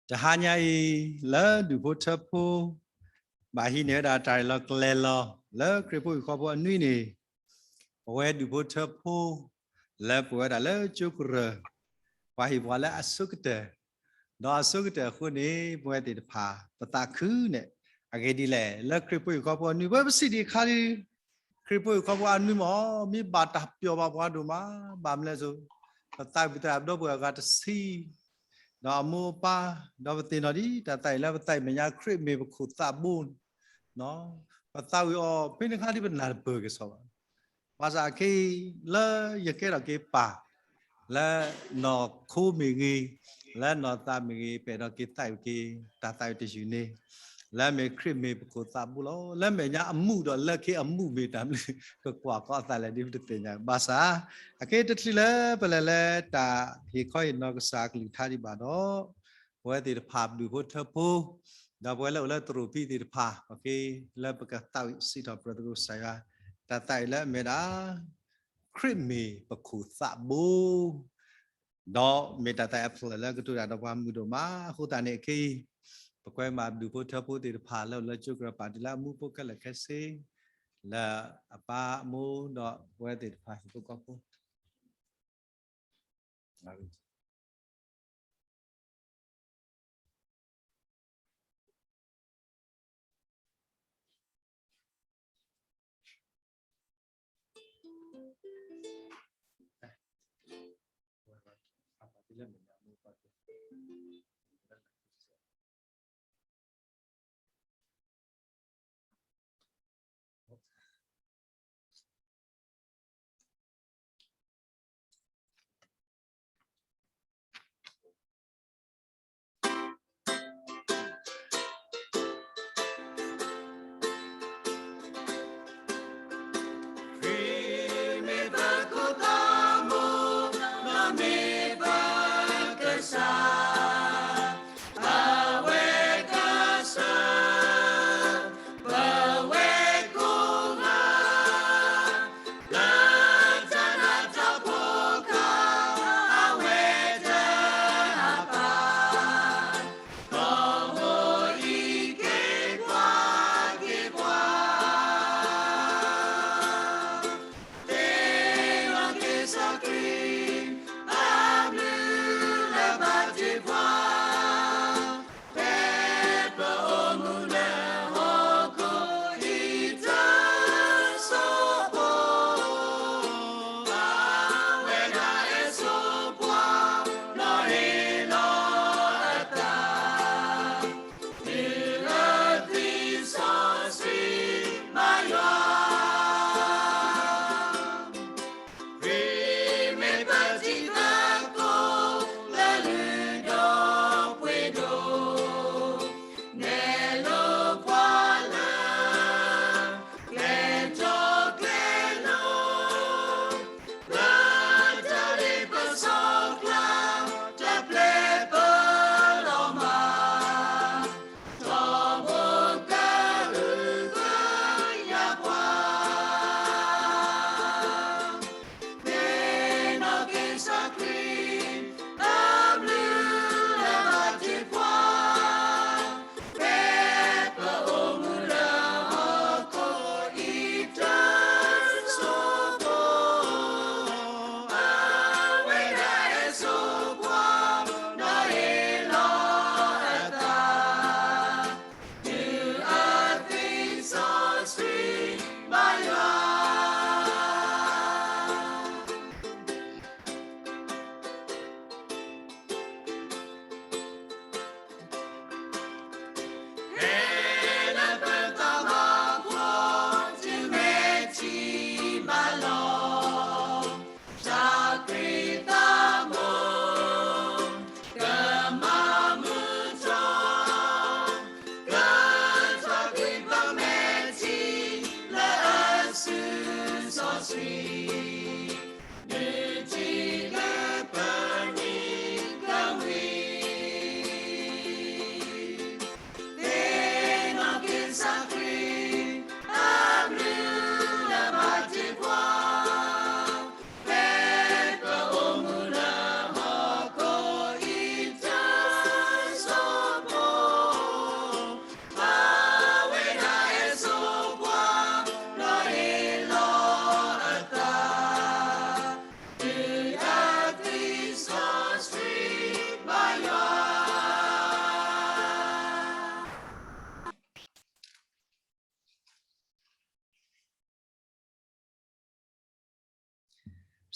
တဟါညါအံၤ လၢဒူၣ်ဖိထၢဖိ ဘၣ်ဟံးန့ၢ်ဝဲဒၣ်တၢ်ရဲၣ်လီၤကျဲၤလီၤ လၢခရံာ်ဖိဟံၣ်ဃီဖိအနွံန့ၣ်, ပဝဲဒူၣ်ဖိထၢဖိ လၢပဝဲဒၣ်လၢကၠိကရၢၢ် ပှၤဟ့ၣ်ပှၤလၢအဆိကတၢၢ်, ဒီးအဆိကတၢၢ်အဃိန့ၣ် ပဝဲသ့ၣ်တဖၣ် ပသးခုန့ၣ် အဂ့ၢ်ဒ်လဲၣ်, လၢခရံာ်ဖိဟံၣ်ဃီဖိအနွံ ပဝဲပစံးဒံးအခါဒ် ခရံာ်ဖိဟံၣ်ဃီဖိအနွံမ့ၢ်အီၤ မ့ၢ်ဘၣ်တၢ်ပျီၣ်ဘၣ်ပှၤဒိၣ်မး, ဘၣ်မနုၤလဲၣ်, ပသးဝံၣ်သရၣ်ဒီပုၢ်ဝဲၢ်အဂၤတဆံ ဒီးအမိၢ်အပၢ်, ဒီးပသ့ၣ်နီၣ်ဒ်တၢ်သးဝံၣ်လၢပသးဝံၣ်မဲာ်ညါ ခရံာ်မ့ၢ်ပခိၣ်သးဘိ, ပသးဝံၣ်အီၤ ဖဲန့ၣ်အခါဒ်ပနၢ်တပၢၢ်က့ၤစီၤဘၣ်. ဘၣ်ဆၣ်ခဲအံၤ လၢယကဲထီၣ်က့ၤပၢ် လၢနီၢ်ခိမ့ၢ်ဂ့ၤ, လၢနီၢ်သးမ့ၢ်ဂ့ၤ, ပအဲၣ်ဒိးက့ၤသးဝံၣ်က့ၤ တၢ်သးဝံၣ်တယုၢ်န့ၣ်, လၢအမ့ၢ်ခရံာ်မ့ၢ်ပခိၣ်သးဘိလီၤ. လၢမဲာ်ညါအမူးဒီးလၢခ့အမူးမ့ၢ်တၢ်မနုၤ ကကွၢ်ကီအသးလဲၣ်ဒ်ပတသ့ၣ်ညါ. ဘၣ်ဆၣ် အခဲအံၤတချုးလၢပလဲၤလၢတၢ်ဟ့ၣ်ခီဟ့ၣ်နီၤကစၢ်အကလုၢ်ကထါဒံးဘၣ်ဒီး ပဝဲသ့ၣ်တဖၣ်ဒူၣ်ဖိထၢဖိ ဒီးပဝဲလၢအိၣ်လၢတရူးဖံသ့ၣ်တဖၣ် ပက့ၤလၢပကသးဝံၣ်စံးထီၣ်ပတြၢၤသကိးကစၢ်ယွၤ တၢ်သးဝံၣ်လၢအမ့ၢ်ဝဲဒၣ် ခရံာ်မ့ၢ်ပခိၣ်သးဘိ, ဒီးမ့ၢ်တၢ်သးဝံၣ်အဖျၢၣ်လၢကတိၤတၢ်ဒီးပှၤမုာ်ဒိၣ်မး. အဃိသတးန့ၣ် ခဲအံၤ ပကွဲမးဒူၣ်ဖိထၢဖိသ့ၣ်တဖၣ်လၢအိၣ်လၢကၠိကရၢၢ် ပာ်တ့ၢ်လၢအမူဖိခဲလၢာ်ခဲဆ့ လၢအပၢ်အမိၢ်ဒီးပဝဲသ့ၣ်တဖၣ်ဟံၣ်ဖိဃီဖိ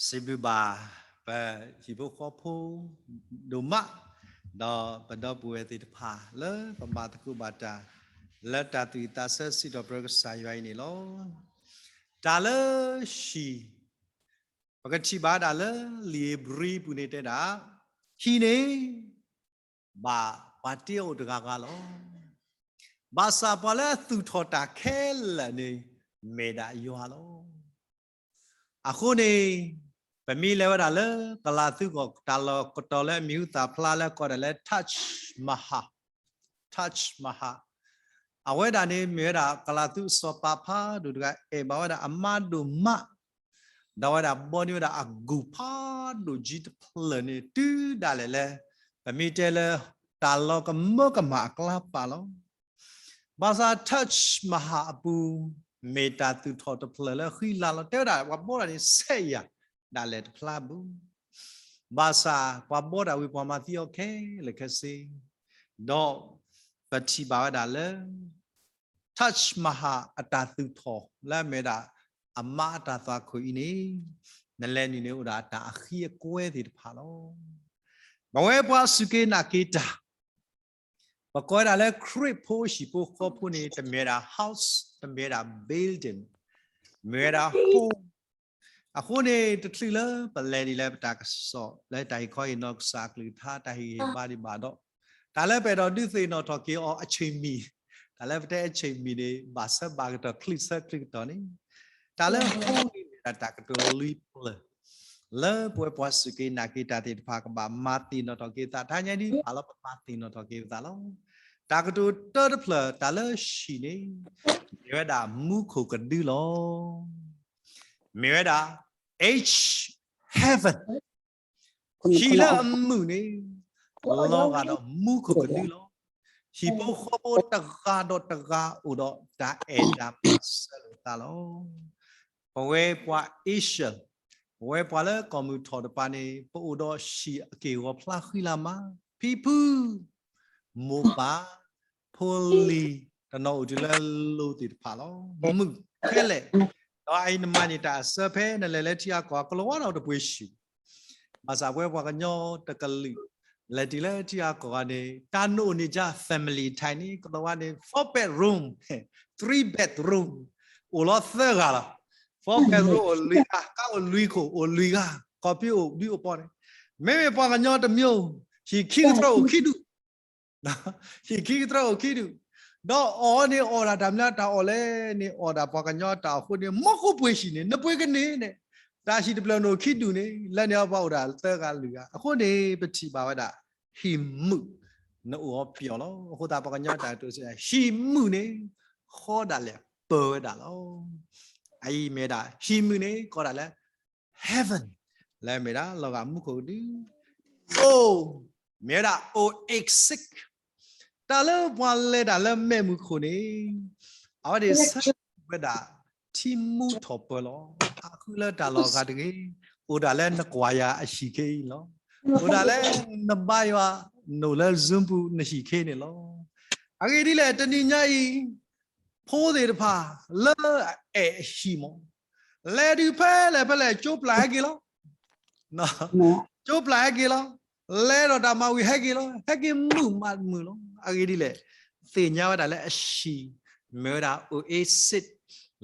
စံးဘျုးဘၣ် ပဟံၣ်ဖိဃီဖိဒိၣ်မး, ဒီးပဒီပုၢ်ဝဲၢ်သ့ၣ်တဖၣ် လၢပမၤသကိးဘၣ်တၢ် လၢတၢ်သူၣ်ဝံၣ်သးဆၢစံးထီၣ်ပတြၢၤကစၢ်ယွၤအံၤန့ၣ်လီၤ. တၢ်လၢဟံၣ်, ပကထံၣ်ဘၣ်ဒၣ်လၢလံာ်ဧ့ၤဘြံၤပူၤန့ၣ်တဲဒၣ်, ဟံၣ်န့ၣ် ဘၣ်ပှၤတ့အီၤအိၣ်တဂၤဂၤလီၤ. ဘၣ်ဆၣ်ပှၤလၢအသူၣ်ထီၣ်တၢ်ခဲလၢာ်န့ၣ် မ့ၢ်ဒၣ်ယွၤလီၤ. အဃိန့ၣ် ပမ့ၢ်လဲၤဝဲဒၣ်လၢကလၤသူကီၢ် တၢ်လီၢ်ကတီၢ်လၢအမံၤဟူသၣ်ဖျါလၢကိးဒၣ်လၢ Taj Mahal, Taj Mahal, အဝဲဒၣ်န့ၣ် မ့ၢ်ဝဲဒၣ်ကလၤသူအစီၤပၤဖးဒိၣ်တဂၤ အဲၣ်ဘၣ်ဝဲဒၣ်အမါဒိၣ်မး, ဒီးဝဲဒၣ်ဘီန့ၢ်ဝဲဒၣ်အဂူၢ်ဖးဒိၣ်ကၠံတဖျၢၣ်န့ၣ် တုၤဒၣ်လဲာ်လၢ ပမ့ၢ်တဲလၢ တၢ်လီၤကမၢကမၣ်အကျါပာ်လီၤ. ဘၣ်ဆၣ် Taj Mahal အပူၤ မ့ၢ်တၢ်သူၣ်ထီၣ်တဖျၢၣ်လၢဃံလၤလီၤ. တဲဝဲဒၣ် ပှၤဘီတၢ်န့ၣ် ဆဲးယၤဒၣ်လဲာ်တဖျါပူၤ, ဘၣ်ဆၣ်ပှၤဘီတၢ်ဝံၤ ပှၤမၤသံအီၤခဲလၢာ်ခဲဆ့, ဒီးပထံၣ်ဘၣ်ဝဲဒၣ်လၢ Taj Mahal အတၢ်သူၣ်ထီၣ်လၢအမ့ၢ်ဝဲဒၣ် အမါအတၢ်သွၣ်ခိၣ်အံၤန့ၣ် နလဲၤနုာ်န့ၣ်အိၣ်ဒၣ်တၢ်အဃံအကွဲသ့ၣ်တဖၣ်လီၤ. ပဝဲပှၤစူၢ်က့ၤနာ်က့ၤတၢ် ပကိးဝဲဒၣ်လၢခရံာ်ဖိဟံၣ်ဖိဃီဖိန့ၣ် တမ့ၢ်ဝဲဒၣ် house, တမ့ၢ်ဝဲဒၣ် building, မ့ၢ်ဝဲဒၣ် home. အဃိန့ၣ် တချုးလၢပလဲၤဒ်လဲၣ် ပတၢ်ကစီၣ်လၢတၢ်ဟ့ၣ်ခီဟ့ၣ်နီၤ ကစၢ်အကလုၢ်ကထါ တၢ်ဟ့ၣ်ဂံၢ်ဟ့ၣ်ဘါဒံးဘၣ်ဒီး တၢ်လၢပအဲၣ်ဒိးဒုးသ့ၣ်နီၣ်ထီၣ်က့ၤအီၤအဆၢမံၤ, တၢ်လၢပတဲအဆၢမံၤန့ၣ် ဘၣ်ဆၢဘၣ်ကတီၢ် ချုးဆၢချုးကတီၢ်န့ၣ် တၢ်လၢ home န့ၣ်မ့ၢ်ဒၣ်တၢ်ကတိၤလွံၢ်ဖျၢၣ် လၢပဝဲပှၤစူၢ်က့ၤနာ်က့ၤတၢ်သ့ၣ်တဖၣ် ကဘၣ်မၤသ့ၣ်နီၣ်ထီၣ်က့ၤသး တနံၤညါအံၤဒ်ပာ်လီၤ ပမၤသ့ၣ်နီၣ်ထီၣ်က့ၤပသးလီၤ. တၢ်ကတိၤတၢတဖျၢၣ် တၢ်လၢဟံၣ်န့ၣ် မ့ၢ်ဝဲဒၣ်မူခိၣ်ကဒုလီၤ. မ့ၢ်ဝဲဒၣ် H heaven, ဟံၣ်လၢအမုာ်န့ၣ် လီၤဂာ်ဒီးမူခိၣ်ကဒုလီၤ. ဟံၣ်ဖိဃီဖိတဂၤဒီးတဂၤအိၣ်ဒီးတၢ်အဲၣ်တၢ်ပာ်စၢၤလိာ်သးလီၤ. ပဝဲပှၤ Asian, ပဝဲပှၤလၢကီၢ်မုၢ်ထီၣ်တပၤန့ၣ် ပအိၣ်ဒီးဟံၣ်အက့ၢ်အဂီၤဖျါဃံလၤမး, ဖံဖု မိၢ်ပၢ်, ဖိလံၤ, တနီၤအိၣ်တုၤလၢလိၤသ့ၣ်တဖၣ်လီၤ. မုာ်ခဲလၢာ်, ဒီးအအံၤနမၤန့ၢ်တၢ်အစၢဖဲ နလဲၤလၢထံအါကီၢ် ကလီၤဝါဒီးတပှ့ၤဆူၣ် ဘၣ်ဆၣ်ပဝဲပှၤကညီတကလုာ် လဲၤတုၤလၢထံအါကီၢ်ဂၤန့ၣ် တၢ်နအိၣ်န့ၣ် just family ထဲန့ၣ် ကလီၤဝါန့ၣ် four bedroom, three bedroom, အိၣ်လီၤသၢဂၤလီၤ. Four bedroom အိၣ်လွံၢ်ဂၤ, ကါအိၣ်လွံၢ်ခိၣ် အိၣ်လွံၢ်ဂၤ, ကီၢ်ပံအိၣ်ဒုးအိၣ်ပီန့ၣ်, မ့မ့ၢ်ပှၤကညီတမံၤ ဟံၣ်ခံကတြၢၢ်အိၣ်ခံဒူၣ် ဟံၣ်ခံကတြၢၢ်အိၣ်ခံဒူၣ်, ဒီးအီၣ်န့ၣ်အီၣ်ဒၣ်တၢ်မျၢ်တၢ်အီၣ်လဲၣ်န့ၣ် အီၣ်ဒၣ်ပှၤကညီတၢ်အီၣ်အဃိန့ၣ် မ့ၢ်ဃိပှ့ၤဟံၣ်န့ၣ် နပှ့ၤကန့ၢ်န့ၣ်, တၢ်ဟံၣ်တဖျၢၣ်န့ၣ်အိၣ်ခံဒူၣ်န့ၣ် လၢန့ၣ်အပှၤအိၣ်ဒၣ်သၢဂၤလွံၢ်ဂၤ, အဃိန့ၣ် ပထံၣ်ဘၣ်ဝဲဒၣ် ဟံၣ်မုာ် နအိၣ်အီၤပျီလီၤ. အဃိသတးပှၤကညီတၢ်ကတိၤစံး ဟံၣ်မုာ်န့ၣ် ဃီဒၣ်လဲာ်ပၢၤဝဲဒၣ်လီၤ. အအံၤမ့ၢ်ဒၣ် ဟံၣ်မုာ်န့ၣ် ကိးဒၣ်လၢ heaven, လၢမ့ၢ်ဒၣ်လီၤဂာ်မူခိၣ်ကဒု, အိၣ်, မ့ၢ်ဝဲဒၣ် oasis, တၢ်လၢပှၤလဲၤတၢ်လၢမဲးမုၢ်ခိၣ်န့ၣ် အဝဲသ့ၣ်ဆၢဝဲဒၣ် ထံမူထီၣ်ပၢၤလီၤ. အဃုလၢတၢ်လီၢ်ဂၤတဂ့ၤ, အိၣ်ဒၣ်လၢနကွၢ်ယၤအဟံၣ်ခ့အံၤလီၤ. အိၣ်ဒၣ်လၢနဘါယွၤ နအိၣ်လၢ Zoom ပူၤ နဟံၣ်ခ့န့ၣ်လီၤ. အဂ့ၢ်ဒ်လဲၣ် တနံၤညါအံၤ ဖိသ့ၣ်တဖၣ် လၢအအဲၣ်အဟံၣ်မး လဲၤဒုးဖဲလဲၣ်ဖဲလဲၣ် ကၠိပျၢ်ဟဲက့ၤလီၤ. ကၠိပျၢ်ဟဲက့ၤလီၤ. လဲၤဒီးတၢ်မၤဝံၤဟဲက့ၤလီၤ. ဟဲက့ၤမုာ်မးမုာ်လီၤ. အဂ့ၢ်ဒ်လဲၣ်, သ့ၣ်ညါဝဲဒၣ်လၢအဟံၣ် မ့ၢ်ဝဲဒၣ် oasis,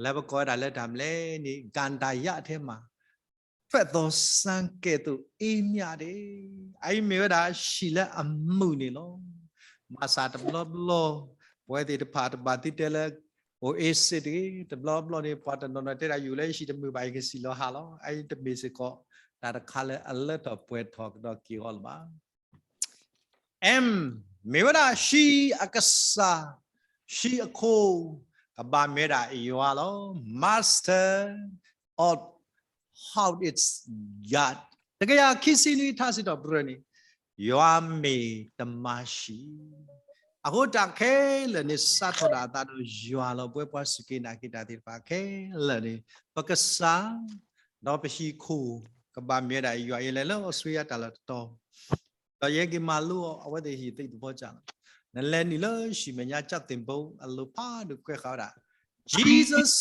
လၢပကိးဝဲဒၣ်လၢတၢ်မလဲၣ်န့ၣ် ကန္တာရထဲမှာ ထွက်သော်ဆန်းကဲ့သို့ အေးမြတယ်. အအံၤမ့ၢ်ဝဲဒၣ်ဟံၣ်လၢအမုာ်န့ၣ်လီၤ. ဘၣ်ဆၣ်တဘျီဘျီ ပဝဲသ့ၣ်တဖၣ်တဘၣ်သ့တဲလၢ oasis တဂ့ၤ, တဘျီဘျီန့ၣ် ပှၤတနီၤနီၤတဲဒၣ် ယအိၣ်လၢဟံၣ်တမုာ်ဘၣ် ယကစံၣ်လီၤဟးလီၤ. အအံၤတမ့ၢ်စ့ၢ်ကီး တၢ်တခါလၢအလၢထီၣ်ပှဲၤထီၣ်ကဒီးက့ၤအီၤလၢၤဘၣ်. M, မ့ၢ်ဝဲဒၣ်ဟံၣ်အကစၢ်, ဟံၣ်အခိၣ်, ကဘၣ်မ့ၢ်ဝဲဒၣ်ယွၤလီၤ. Master of how it's God. တကယၤခံဆံနွံထါစံးထီၣ်ပတြၢၤန့ၣ် ယွၤမ့ၢ်တမၤဟံၣ်. အဃိတၢ်ခဲလၢာ်န့ၣ် စးထီၣ်ဒၣ်အသးဒီးယွၤလီၤ. ပဝဲပှၤစူၢ်က့ၤနာ်က့ၤတၢ်သ့ၣ်တဖၣ်ခဲလၢာ်န့ၣ် ပကစၢ် ဒီးပဟံၣ်ခိၣ် ကဘၣ်မ့ၢ်ဝဲဒၣ်ယွၤ. ယလဲၤလၢအီစထြ့လယါတၢ်လီၢ်တတီၤ ဒီးယဟဲက့ၤမၤလိအီၤ အဝဲသ့ၣ်ဟံၣ်သ့ၣ်တဘီကၢ်လီၤ. နလဲၤနုာ်လၢဟံၣ်မဲာ်ညါ ကၠၢ်သ့ၣ်ဘိ အလိၤဖးဒိၣ်ကွဲးဃာ်ဝဲဒၣ် Jesus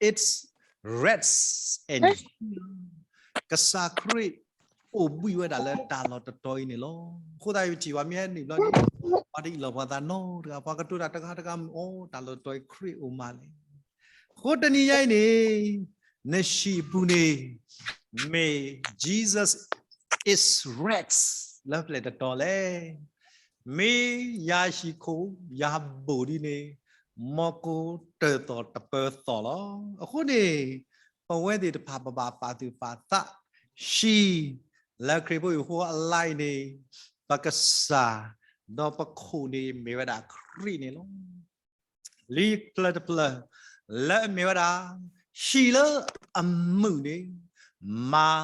eats rats and healer. ကစၢ်ခရံာ်အိၣ်ဘှံးဝဲဒၣ်လၢတၢ်လီၢ်တတီၤအံၤန့ၣ်လီၤ. အဃိသတး ယထံၣ်ပှၤမ့ၢ်ဟဲနုာ်ဘျီန့ၣ် ပှၤတအ့ၣ်လိာ်ပှၤသးနီတဂၤ, ပှၤကတိၤတၢ်တဂၤတဂၤမုာ်အီၤ တၢ်လီၢ်တတီၤအံၤခရံာ်အိၣ်မးလဲၣ်. အဃိတနံၤညါအံၤန့ၣ် နဟံၣ်အပူၤန့ၣ် မ့ၢ် Jesus is rest လၢပျၢၤတတီၤလဲၣ်. မ့ၢ်ယၤဟံၣ်ခိၣ်ယၤဘိၣ်ဒ်န့ၣ် မီၢ်ကိၢ်တၢၢ်သီၣ်တပၢၤသီၣ်လီၤ. အဃိန့ၣ် ပဝဲသ့ၣ်တဖၣ်ပဘၣ်ပာ်သူၣ်ပာ်သး ဟံၣ်လၢခရံာ်ဖိအံၤအဃိအလါအံၤန့ၣ် ပကစၢ် ဒီးပခိၣ်န့ၣ်မ့ၢ်ဝဲဒၣ်ခရံာ်န့ၣ်လီၤ. လံာ်ဖျၢၣ်တဖျၢၣ် လၢအမ့ၢ်ဝဲဒၣ် ဟံၣ်လၢအမုာ်န့ၣ် မၤ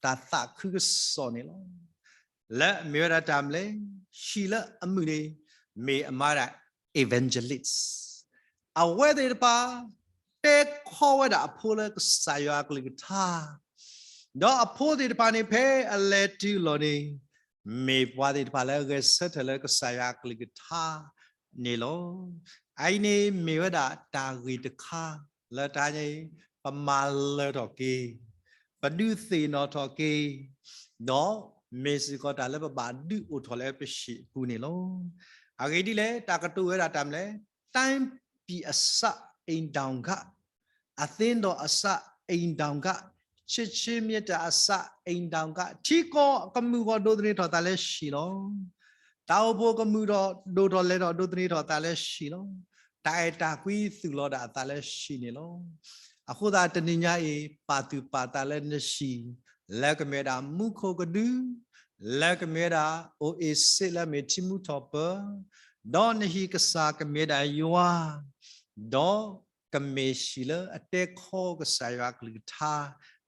တၢ်သးခုကစီၣ်န့ၣ်လီၤ. လၢအမ့ၢ်ဝဲဒၣ်တၢ်မနုၤလဲၣ်, ဟံၣ်လၢအမုာ်န့ၣ် မ့ၢ်အမၤဝဲဒၣ် evangelist အဝဲသ့ၣ်တဖၣ် တဲခီဝဲဒၣ်အဖိလၢကစၢ်ယွၤအကလုၢ်ကထါ, ဒီးအဖိသ့ၣ်တဖၣ်န့ၣ် ဖဲအလဲၤတုၤအလီၢ်န့ၣ် မ့ၢ်ပှၤသ့ၣ်တဖၣ်လၢအဂဲၤဆၢထၢၣ်လၢကစၢ်ယွၤအကလုၢ်ကထါန့ၣ်လီၤ. အအံၤန့ၣ်မ့ၢ်ဝဲဒၣ်တၢ်ဂ့ၢ်တခါ လၢတဟါညါအံၤ ပမၤလၢထီၣ်က့ၤ, ပဒုးသ့ၣ်နီၣ်ထီၣ်က့ၤ, ဒီးမ့ၢ်စ့ၢ်ကီးတၢ်လၢပဘၣ်ဒုးအိၣ်ထီၣ်လၢပဟံၣ်အပူၤန့ၣ်လီၤ. အဂ့ၢ်ဒ်လဲၣ်, တၢ်ကတိၤဝဲဒၣ်တၢ်မနုၤလဲၣ်, တိုင်းပြည်အစ အိမ်ထောင်က အသင်းတော်အစ အိမ်ထောင်က ချစ်ခြင်းမေတ္တာအစ အိမ်ထောင်က ထံကီၢ်ကမုာ်ဂီၢ်ဒိးသန့ၤထီၣ်သးလၢဟံၣ်လီၤ. တၢ်အိၣ်ဖှိၣ်ကမုာ်ထီၣ်ဒိၣ်ထီၣ်လဲၤထီၣ်ဒိးသန့ၤထီၣ်သးလၢဟံၣ်လီၤ. တၢ်အဲၣ်တၢ်ကွံသူၣ်လီၤဒၣ်အသးလၢဟံၣ်န့ၣ်လီၤ. အဃိသတးတနံၤညါအံၤ ပာ်သူၣ်ပာ်သးလၢနဟံၣ် လၢကမ့ၢ်ဝဲဒၣ်မူခိၣ်ကဒု လၢကမ့ၢ်ဝဲဒၣ် အိၣ်အ့ၣ်စ့လၢအမ့ၢ်ထံမူထီၣ်ပၢၤ, ဒီးနဟံၣ်ကစၢ်ကမ့ၢ်ဝဲဒၣ်ယွၤ, ဒီးကမ့ၢ်ဟံၣ်လၢအတဲခီကစၢ်ယွၤအကလုၢ်ကထါ,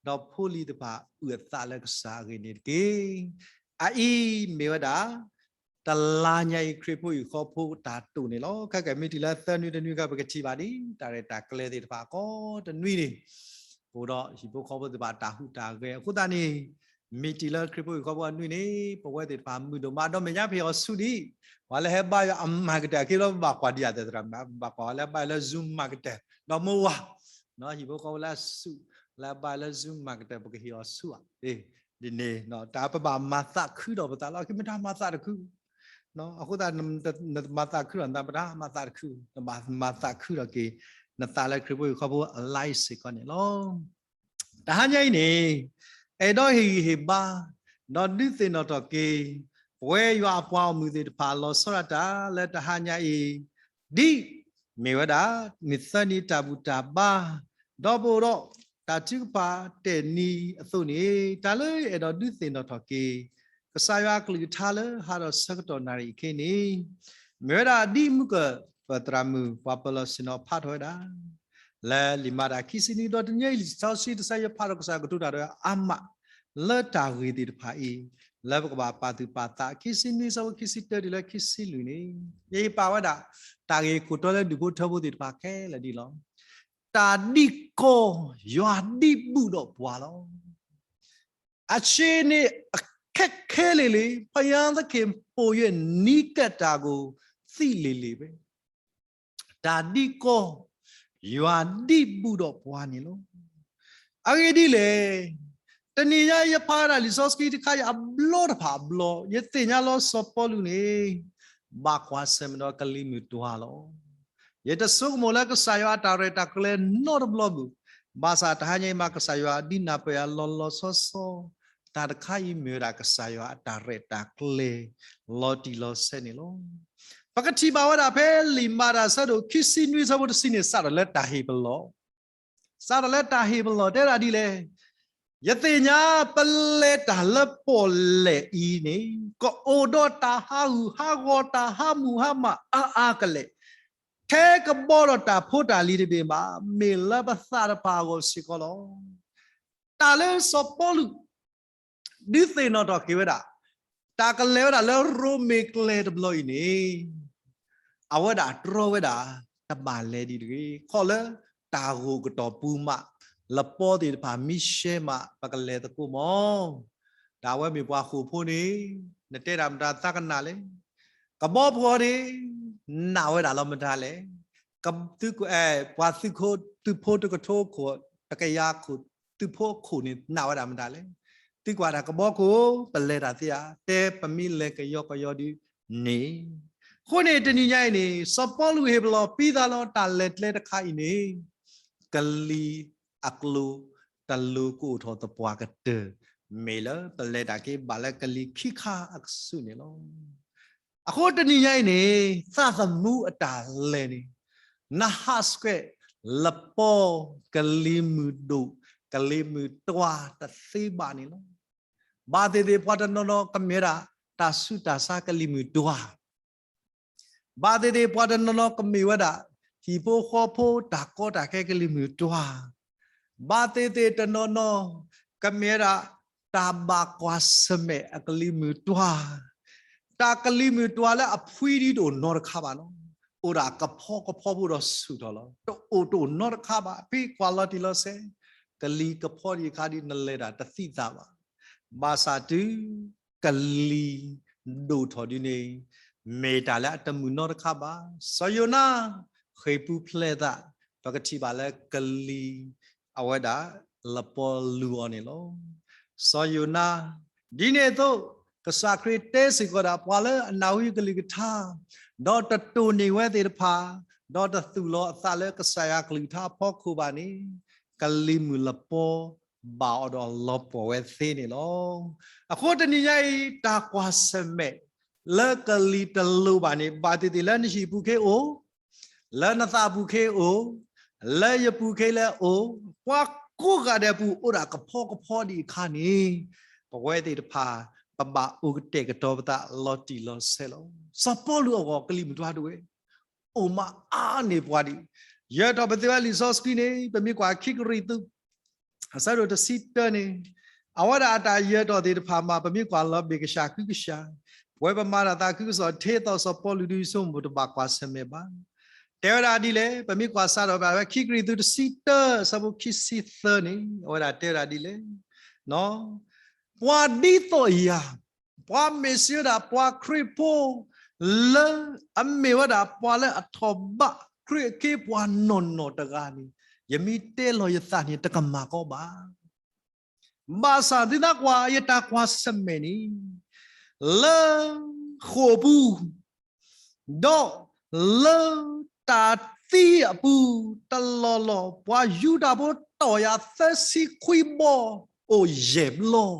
ဒီးဖိလံၤတဖၣ်အုၣ်အသးလၢကစၢ်အဂ့ၢ်န့ၣ်တက့ၢ်. အအံၤမ့ၢ်ဝဲဒၣ် တလါညါအံၤခရံာ်ဖိအံၤဃီဖိတၢ်တိာ်န့ၣ်လီၤ. ခဲကနံၣ်မ့ၢ်တုၤလၢသၢနွံတနွံခါ ပကထံၣ်ဘၣ်ဒ် တၢ်ရဲၣ်တၢ်ကျဲၤသ့ၣ်တဖၣ်ကိးတနွံန့ၣ် အိၣ်ဒီးဟံၣ်ဖိဃီဖိသ့ၣ်တဖၣ်တၢ်ဟူးတၢ်ဂဲၤအဃိသတးန့ၣ်, မ့ၢ်တုၤလၢခရံာ်ဖိအံၤဃီဖိအနွံန့ၣ် ပဝဲသ့ၣ်တဖၣ်မုာ်ဒိၣ်မး ဒီးမဲာ်ညါပဟ့ၣ်အီၤဆူၣ်ဒံး, ပှၤလၢဟဲဘါယွၤအမၤကတၢၢ်အခံလီၤ ပဘၣ်ကွၢ်ဒံးအသးသရၣ်မး ပဘၣ်ကွၢ်ဝဲလၢဘါယွၤလၢ Zoom မၤကတၢၢ် ဒီးမ့ၢ်ဝၤ ဟံၣ်ဖိဃီဖိလၢအဆူၣ် လၢအဘါလၢ Zoom မၤကတၢၢ် ပကဟ့ၣ်အီၤဆူၣ်ဧါ, ဒ်န့ၣ် တၢ်ပဘၣ်မၤသးခုဒီးပသးလီၤ ကမ့ၢ်တၢ်မၤသးတခု အဃိသတး နတမၤသးခုဒီးနသး ပတၢ်မၤသးတခု နဘၣ်မၤသးခုဒီးက့ၤ နသးလၢခရံာ်ဖိအံၤဃီဖိအလါအံၤစ့ၢ်ကီးန့ၣ်လီၤ. တဟါညါအံၤန့ၣ် အဲၣ်ဒိးဟ့ၣ်ဂံၢ်ဟ့ၣ်ဘါ ဒီးဒုးသ့ၣ်နီၣ်ထီၣ်က့ၤ ပဝဲယွၤအပှၤဂီၢ်မုၢ်သ့ၣ်တဖၣ်လီၤဆီဒၣ်တၢ်လၢတဟါညါအံၤ ဒ်မ့ၢ်ဝဲဒၣ် မုၢ်သၢနံၤတၢ်ဘူၣ်တၢ်ဘါ ဒီးပအိၣ်ဒီးတၢ်ထုကဖၣ်တဲာ်နံၤအသိးန့ၣ် တၢ်လၢအဲၣ်ဒိးဒုးသ့ၣ်နီၣ်ထီၣ်က့ၤ ကစၢ်ယွၤအကလုၢ်ကထါလၢဟါဒီးဆၢကတီၢ်နၣ်ရံၣ်အခဲအံၤန့ၣ် မ့ၢ်ဝဲဒၣ်ဒ်မုၢ်ကပၢၤသရၣ်မုၣ်ပှၤပၢၤလီၢ်ဆ့ၣ်နီၤဖးထီၣ်ဝဲဒၣ် လၢလံာ်မၤတၢ်ခံဆံနွံဒီးတနံၤအံၤ လံာ်စီဆှံတဆၢယဖးထီၣ်ကစၢ်ကတိၤတၢ်ဒီးအါမး လၢတၢ်ဂ့ၢ်သ့ၣ်တဖၣ်အံၤ လၢပကဘၣ်ပာ်သူၣ်ပာ်သး ခံဆံနွံဆၢဖိခံဆံတၢတုၤလၢခံဆံလွံၢ်န့ၣ် ယပာ်ဝဲဒၣ် တၢ်ဂ့ၢ်ခိၣ်တီလၢဒူၣ်ဖိထၢဖိသ့ၣ်တဖၣ်ခဲလၢာ်ဒ်လီၤ. တၢ်ဒ်ကီၢ်ယွၤဒ်ဘူးဒီးပှၤလီၤ. အဆ့န့ၣ်အခက်ခဲလံၤလံၤ ဘုရားသခင် ပို့ရွေးနီးကပ်တာကို သိလံၤလံၤပဲ တၢ်ဒ်ကီၢ် ယွၤဒ်ဘူးဒီးပှၤန့ၣ်လီၤ. အဂ့ၢ်ဒ်လဲၣ်, တနံၤညါယဖးဝဲဒၣ်လံာ်စီဆှံတခါအံၤအဘျီတဖၣ်အဘျီ ယသ့ၣ်ညါလီၤစီၤပီလူးန့ၣ် ဘၣ်ကွၢ်ဆၢၣ်မဲာ်ဒီးကလံၤမုၢ်တွၤလီၤ. ယတဆိကမိၣ်လၢကစၢ်ယွၤအတၢ်ရဲၣ်တၢ်ကျဲၤနီတဘျီဘၣ်, ဘၣ်ဆၣ်တဟါညါအံၤမးကစၢ်ယွၤဒ်နၢ်ပၢၢ်ယၤလီၤလီၤဆီဆီ, တၢ်တခါအံၤမ့ၢ်ဝဲဒၣ်ကစၢ်ယွၤအတၢ်ရဲၣ်တၢ်ကျဲၤ လီၤတံၢ်လီၤဆဲးန့ၣ်လီၤ. ပကထံၣ်ဘၣ်ဝဲဒၣ်ဖဲလံာ်မၤတၢ်ဆၢဒိၣ်ခံဆံနွံဆၢဖိတဆံန့ၣ် စးထီၣ်လၢတၢ်ဟ့ၣ်ပလီၢ် စးထီၣ်လၢတၢ်ဟ့ၣ်ပလီၢ်တဲဒၣ်ဒ်လဲၣ်, ယသ့ၣ်ညါပလဲၤတၢ်လၢပီၣ်လဲၣ်အံၤန့ၣ် ကအိၣ်ဒီးတၢ်ဟးဂူာ်ဟးဂီၤ တၢ်ဟးမုာ်ဟးမးအါအါကလဲာ်, ထဲကဘီဒီးတၢ်ဖိတၢ်လံၤတဘ့ၣ်ဘၣ်, မ့ၢ်လၢပသးတဖၣ်အဂီၢ်စ့ၢ်ကီးလီၤ. တၢ်လၢစီၤပီလူး ဒုးသ့ၣ်နီၣ်ထီၣ်က့ၤဝဲဒၣ် တၢ်ကလဲၤဝဲဒၣ်လၢရိမ့ၤကျဲတဘျီအံၤန့ၣ် အဝဲဒၣ်တြီဝဲဒၣ်တဘၣ်လဲၤဒံးတဂ့ၤ. ခီလၢတၢ်ဂိၢ်ကတီၢ်ပူၤမး လပီသ့ၣ်တဖၣ်မံရှဲမး ပကလဲၤသကိးမီၤ. တၢ်ဝဲမ့ၢ်ပှၤဃိာ်ဖိန့ၣ် နတဲတၢ်မတၤသးကနၣ်လဲၣ်. ကဘီဖှီၣ်န့ၣ် နာ်ဝဲဒၣ်လီၤမတၤလဲၣ်. ပှၤသုးခိၣ် သုးဖိတကထိခိၣ် တကယၤခိၣ် သုးဖိအခိၣ်န့ၣ် နာ်ဝဲဒၣ်မတၤလဲၣ်. သံကွၢ်တၢ်ကဘီခိၣ်, ပလဲၤတၢ်သ့ဧါ, တဲပမ့ၢ်လဲၤကယီကယီဒုန့ၣ်. အဃိန့ၣ်တနံၤညါအံၤန့ၣ် စီၤပီလူးဟ့ၣ်ပလီၢ်ပံးသးလီတၢ်လဲၤကျဲတခါအံၤန့ၣ် ကလံၤအကျိၤတလိၤကအိၣ်ထီၣ်သပှၢ်ကတၢၢ်, မ့ၢ်လၢပလဲၤတၢ်က့ၤဘၣ်လၢကလံၤခံခါအကဆူးန့ၣ်လီၤ. အဃိတနံၤညါအံၤန့ၣ် သးသမူအတၢ်လဲၤန့ၣ် နဟးဆှဲးလပီ ကလံၤမုၢ်ဒိၣ် ကလံၤမုၢ်တွၤတသ့ဘၣ်န့ၣ်လီၤ. ဘၣ်သ့ၣ်သ့ၣ်ပှၤတနီၤနီၤကမ့ၢ်ဝဲဒၣ် တၢ်ဆူးတၢ်ဆါကလံၤမုၢ်တွၤ ဘၣ်သ့ၣ်သ့ၣ်ပှၤတနီၤနီၤကမ့ၢ်ဝဲဒၣ် ဟံၣ်ဖိဃီဖိတၢ်ကီတၢ်ခဲကလံၤမုၢ်တွၤ, ဘၣ်သ့ၣ်သ့ၣ်တနီၤနီၤ ကမ့ၢ်ဝဲဒၣ် တၢ်ဘၣ်ကွၢ်ဆၢၣ်မဲာ်အကလံၤမုၢ်တွၤ, တၢ်ကလံၤမုၢ်တွၤလၢအဖှံဒ်တအိၣ်နီတခါဘၣ်လီၤ. အိၣ်ဒၣ်ကဖီကဖီဖိဒီးဆူၣ်ထီၣ်လီၤ. တအိၣ်တအိၣ်နီတခါဘၣ်. ဖဲကွၢ်လီၤတံၢ်လီၤဆဲး ကလံၤကဖီဒံးအခါဒ်နလဲၤတၢ်တသံသးဘၣ်. ဘၣ်ဆၣ်တုၤ ကလံၤဒိၣ်ထီၣ်ဒ်န့ၣ် မ့ၢ်တၢ်လၢအတမုာ်နီတခါဘၣ်. စီၤယိၤနါ ဃ့ၢ်ပူၤဖျဲးသး ပကထံၣ်ဘၣ်လၢကလံၤ အဝဲဒၣ် လပီလူၤအီၤန့ၣ်လီၤ. စီၤယိၤနါ ဒ်န့ၣ်အသိး ကစၢ်ခရံာ်တဲစ့ၢ်ကီးဒၣ် ပှၤလၢအနၢ်ဟူယကလုၢ်ကထါ ဒီးတတိၢ်နီၣ်ဝဲသ့ၣ်တဖၣ် ဒီးတသူၣ်လီၤအသးလၢကစၢ်ယွၤကလုၢ်ကထါအဖီခိၣ်ဘၣ်န့ၣ် ကလံၤမုၢ်လပီ ဘၣ်အီၤဒီးလီၤပှီၢ်ဝဲသ့န့ၣ်လီၤ. အဃိတနံၤညါအံၤ တၢ်ကွၢ်ဆၢၣ်မဲာ်လၢကလံၤတလိၤဘၣ်န့ၣ် ဘၣ်သ့ၣ်သ့ၣ်လၢနဟံၣ်ပူၤခ့အိၣ်, လၢနသးပူၤခ့အိၣ်, လၢယပူၤခ့လၢအိၣ်, ပှၤကိးဂၤဒဲးအပူၤအိၣ်ဒၣ်ကဖီကဖီဒံးအခါန့ၣ် ပဝဲသ့ၣ်တဖၣ် ပဘၣ်အိၣ်ကတဲာ်ကတီၤပသးလီၤတံၢ်လီၤဆဲးလီၤ. စီၤပီလူးအဂီၢ်ကလံၤမုၢ်တွၤဒိၣ်ဝဲ အိၣ်မးအါန့ၢ်ပှၤဒံး. ယဲၢ်ထီၣ်ပသ့ဝဲလံာ်စီဆှံန့ၣ် ပမ့ၢ်ကွၢ်ခံကရံၣ်သူး အဆၢဒိၣ်တဆံတၢန့ၣ် အဝဲဒၣ်အတၢ်ယဲၢ်ထီၣ်သ့ၣ်တဖၣ်မး ပမ့ၢ်ကွၢ်လီၤဘ့ၣ်ကစၢ်ခုကစၢ်, ပဝဲပမၤတၢ်သးခုကစီၣ်ထဲသိးစီၤပီလူးဒ်ဆိကမိၣ်တဘၣ်ကွၢ်ဆၢၣ်မဲာ်ဘၣ်. တဲဝဲဒၣ်ဒ်လဲၣ်, ပမ့ၢ်ကွၢ်စးထီၣ်ဘၣ်ဝဲခံကရံၣ်သူးတဆံတၢ အဆၢဖိခံဆံသၢန့ၣ် အဝဲဒၣ်တဲဝဲဒၣ်ဒ်လဲၣ် ပှၤဒ်သိးယၤ, ပှၤမ့ၢ်စံးဝဲဒၣ် ပှၤခရံာ်ဖိ လၢအမ့ၢ်ဝဲဒၣ်ပှၤလၢအထီၣ်ဘးခရံာ်အခ့အပှၤနီၢ်နီၢ်တဂၤန့ၣ် ယမ့ၢ်တဲလီၤယသးန့ၣ် တကမၣ်ကီဘၣ်. ဘၣ်ဆၣ်သုသးကွၢ် ယတၢ်ကွၢ်ဆၢၣ်မဲာ်န့ၣ် လၢဃိာ်ပူၤ ဒီးလၢတၢ်သံအပူၤ တလီၢ်လီၢ် ပှၤယူဒၤဖိတီၢ်ယၤသၢဆံခွံဘီ အိၣ်ယဲၢ်ဘျီ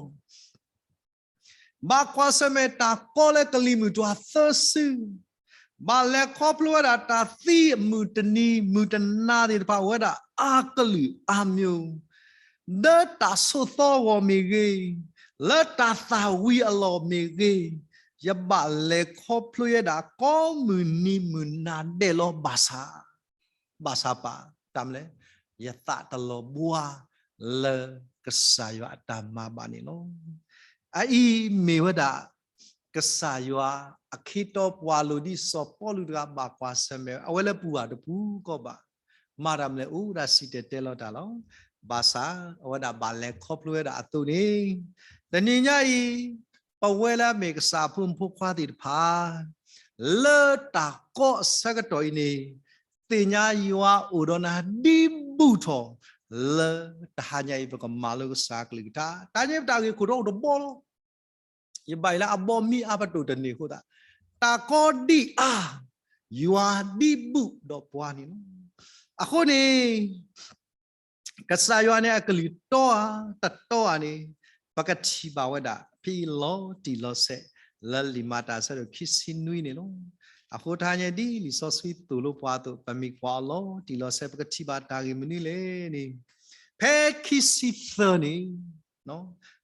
ဘၣ်ကွၢ်ဆၢၣ်မဲာ်တၢ်ကီလၢကလံၤမုၢ်တွၤသၢစု, ဘၣ်လဲၤခီဖျိဝဲဒၣ်တၢ်သံအမုၢ်တနံၤမုၢ်တနၤသ့ၣ်တဖၣ် အိၣ်ဝဲဒၣ်အါကလုာ်အါမျိုး, လၢတၢ်ဆိးသီအဂီၢ်မ့ၢ်ဂ့ၤ, လၢတၢ်သၣ်ဝံၤအလီၢ်မ့ၢ်ဂ့ၤ, ယဘၣ်လဲၤခီဖျိဝဲဒၣ်ကိးမုၢ်နံၤမုၢ်နၤဒဲးလီၤ ဘၣ်ဆၣ် ဘၣ်ဆၣ်ပာ် တၢ်မနုၤလဲၣ်, ယသးတလီၤဘှါလၢကစၢ်ယွၤအတၢ်မၤဘၣ်န့ၣ်လီၤ. အအံၤမ့ၢ်ဝဲဒၣ် ကစၢ်ယွၤအခ့အတီပှၤလိၤဒ်စီၤပီလူးတဂၤဘၣ်ကွၢ်ဆၢၣ်မဲာ် အဝဲလၢပူၤဘၣ်တပူၤကီၢ်ဘၣ်, မၤတၢ်မနုၤလဲၣ် အိၣ်ဒၣ်စံၣ်တဲၤတဲလီၤတၢ်လီၤ. ဘၣ်ဆၣ် အဝဲဒၣ်ဘၣ်လဲၤခီဖျိဝဲဒၣ်အသိးန့ၣ် တနံၤညါအံၤ ပဝဲလၢအမ့ၢ်ကစၢ်အဖိမုၣ်ဖိခွါသ့ၣ်တဖၣ် လၢတၢ်ကီအဆၢကတီၢ်အံၤန့ၣ် သ့ၣ်ညါယွၤအိၣ်ဒီးနၤဒ်ဘူးထီၣ် လၢတဟါညါအံၤ ပကမၤလိကစၢ်ကလုၢ်ကထါ, တၢ်ညါပတၢ်ဂ့ၢ်ခိၣ်ဒီးအိၣ်တဘီလီၤ. ယဘၣ်ယိၣ်လၢအဘီမံအါပတိၢ်တန့ၢ်အဃိသတး တၢ်ကီဒ်အါ ယွၤဒ်ဘူးဒီးပှၤန့ၣ်လီၤ. အဃိန့ၣ် ကစၢ်ယွၤန့ၣ်အကလုၢ်တီဧါ တတီဧါန့ၣ် ပကထံၣ်ဘၣ်ဝဲဒၣ် ဖဲအံၤလီၤတံၢ်လီၤဆဲး လၢလံာ်မၤတၢ်အဆၢဒိၣ်ခံဆံနွံန့ၣ်လီၤ. အဃိတဟါညါဒ်လံာ်စီဆှံသိၣ်လိပှၤအသိး ပမ့ၢ်ကွၢ်အီၤလီၤတံၢ်လီၤဆဲး ပကထံၣ်ဘၣ်တၢ်ဂ့ၢ်မနုၤလဲၣ်န့ၣ် ဖဲခံဆံသၢန့ၣ်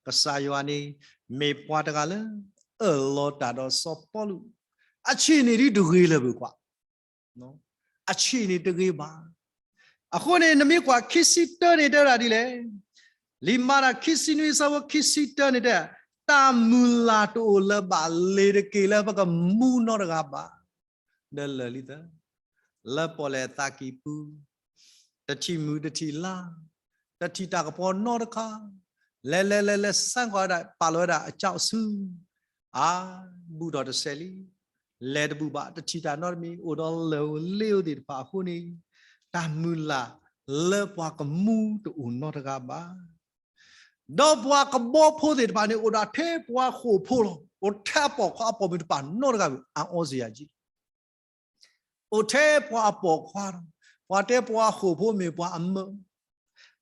ကစၢ်ယွၤန့ၣ် မ့ၢ်ပှၤတဂၤလၢ အၢၣ်လီၤတၢ်ဒီးစီၤပီလူး အဆံးန့ၣ်ဒ်တဂ့ၤလၢၤဘၣ်ကွၢ် အဆံးန့ၣ်တဂ့ၤဘၣ်. အဃိန့ၣ် နမ့ၢ်ကွၢ်ခံဆံတၢန့ၣ်တဲဝဲဒၣ်ဒ်လဲၣ်, လံာ်မၤတၢ်ခံဆံနွံအဆၢဖိခံဆံတၢန့ၣ်တဲ တၢ်မုၢ်လၢ်တအိၣ်လၢၤဘၣ်လ့ၤတက့ၢ်လၢပကမူနီတဂၤဘၣ် ဒီးလၢာ်လံသၢ လၢပီၣ်လဲၣ်အသးကံၢ်ပူၤ တထံၣ်မုၢ်တထံၣ်လါ တထံၣ်တၢ်ကပီၤနီတခါ လဲၤလဲၤလဲၤလဲၤ စၢကွၢ်ဝဲဒၣ် ပာ်လီၤဝဲဒၣ်အကၠီဆူ အါ ဘူးထီၣ်တစဲးလံ လဲၤတဘူးဘၣ် တထံၣ်တၢ်နီတမံၤ အိၣ်ဒီးလၢာ်ဧိၤလ့ဧိၤသ့ၣ်တဖၣ်အဃိန့ၣ် တၢ်မုၢ်လၢ်လၢပှၤကမူတအိၣ်နီတဂၤဘၣ်. ဒီးပှၤကဘီဖိသ့ၣ်တဖၣ်န့ၣ် အိၣ်ဒၣ်ထဲပှၤဃိာ်ဖိလီၤ. အိၣ်ထဲအပိာ်ခွါအပိာ်မုၣ်တဖၣ်နီတဂၤဘၣ် အအီစ့ၢ်ယၤကံ အိၣ်ထဲပှၤအပိာ်ခွါဒီး ပှၤတဲပှၤဃိာ်ဖိမ့ၢ်ပှၤအမၢ,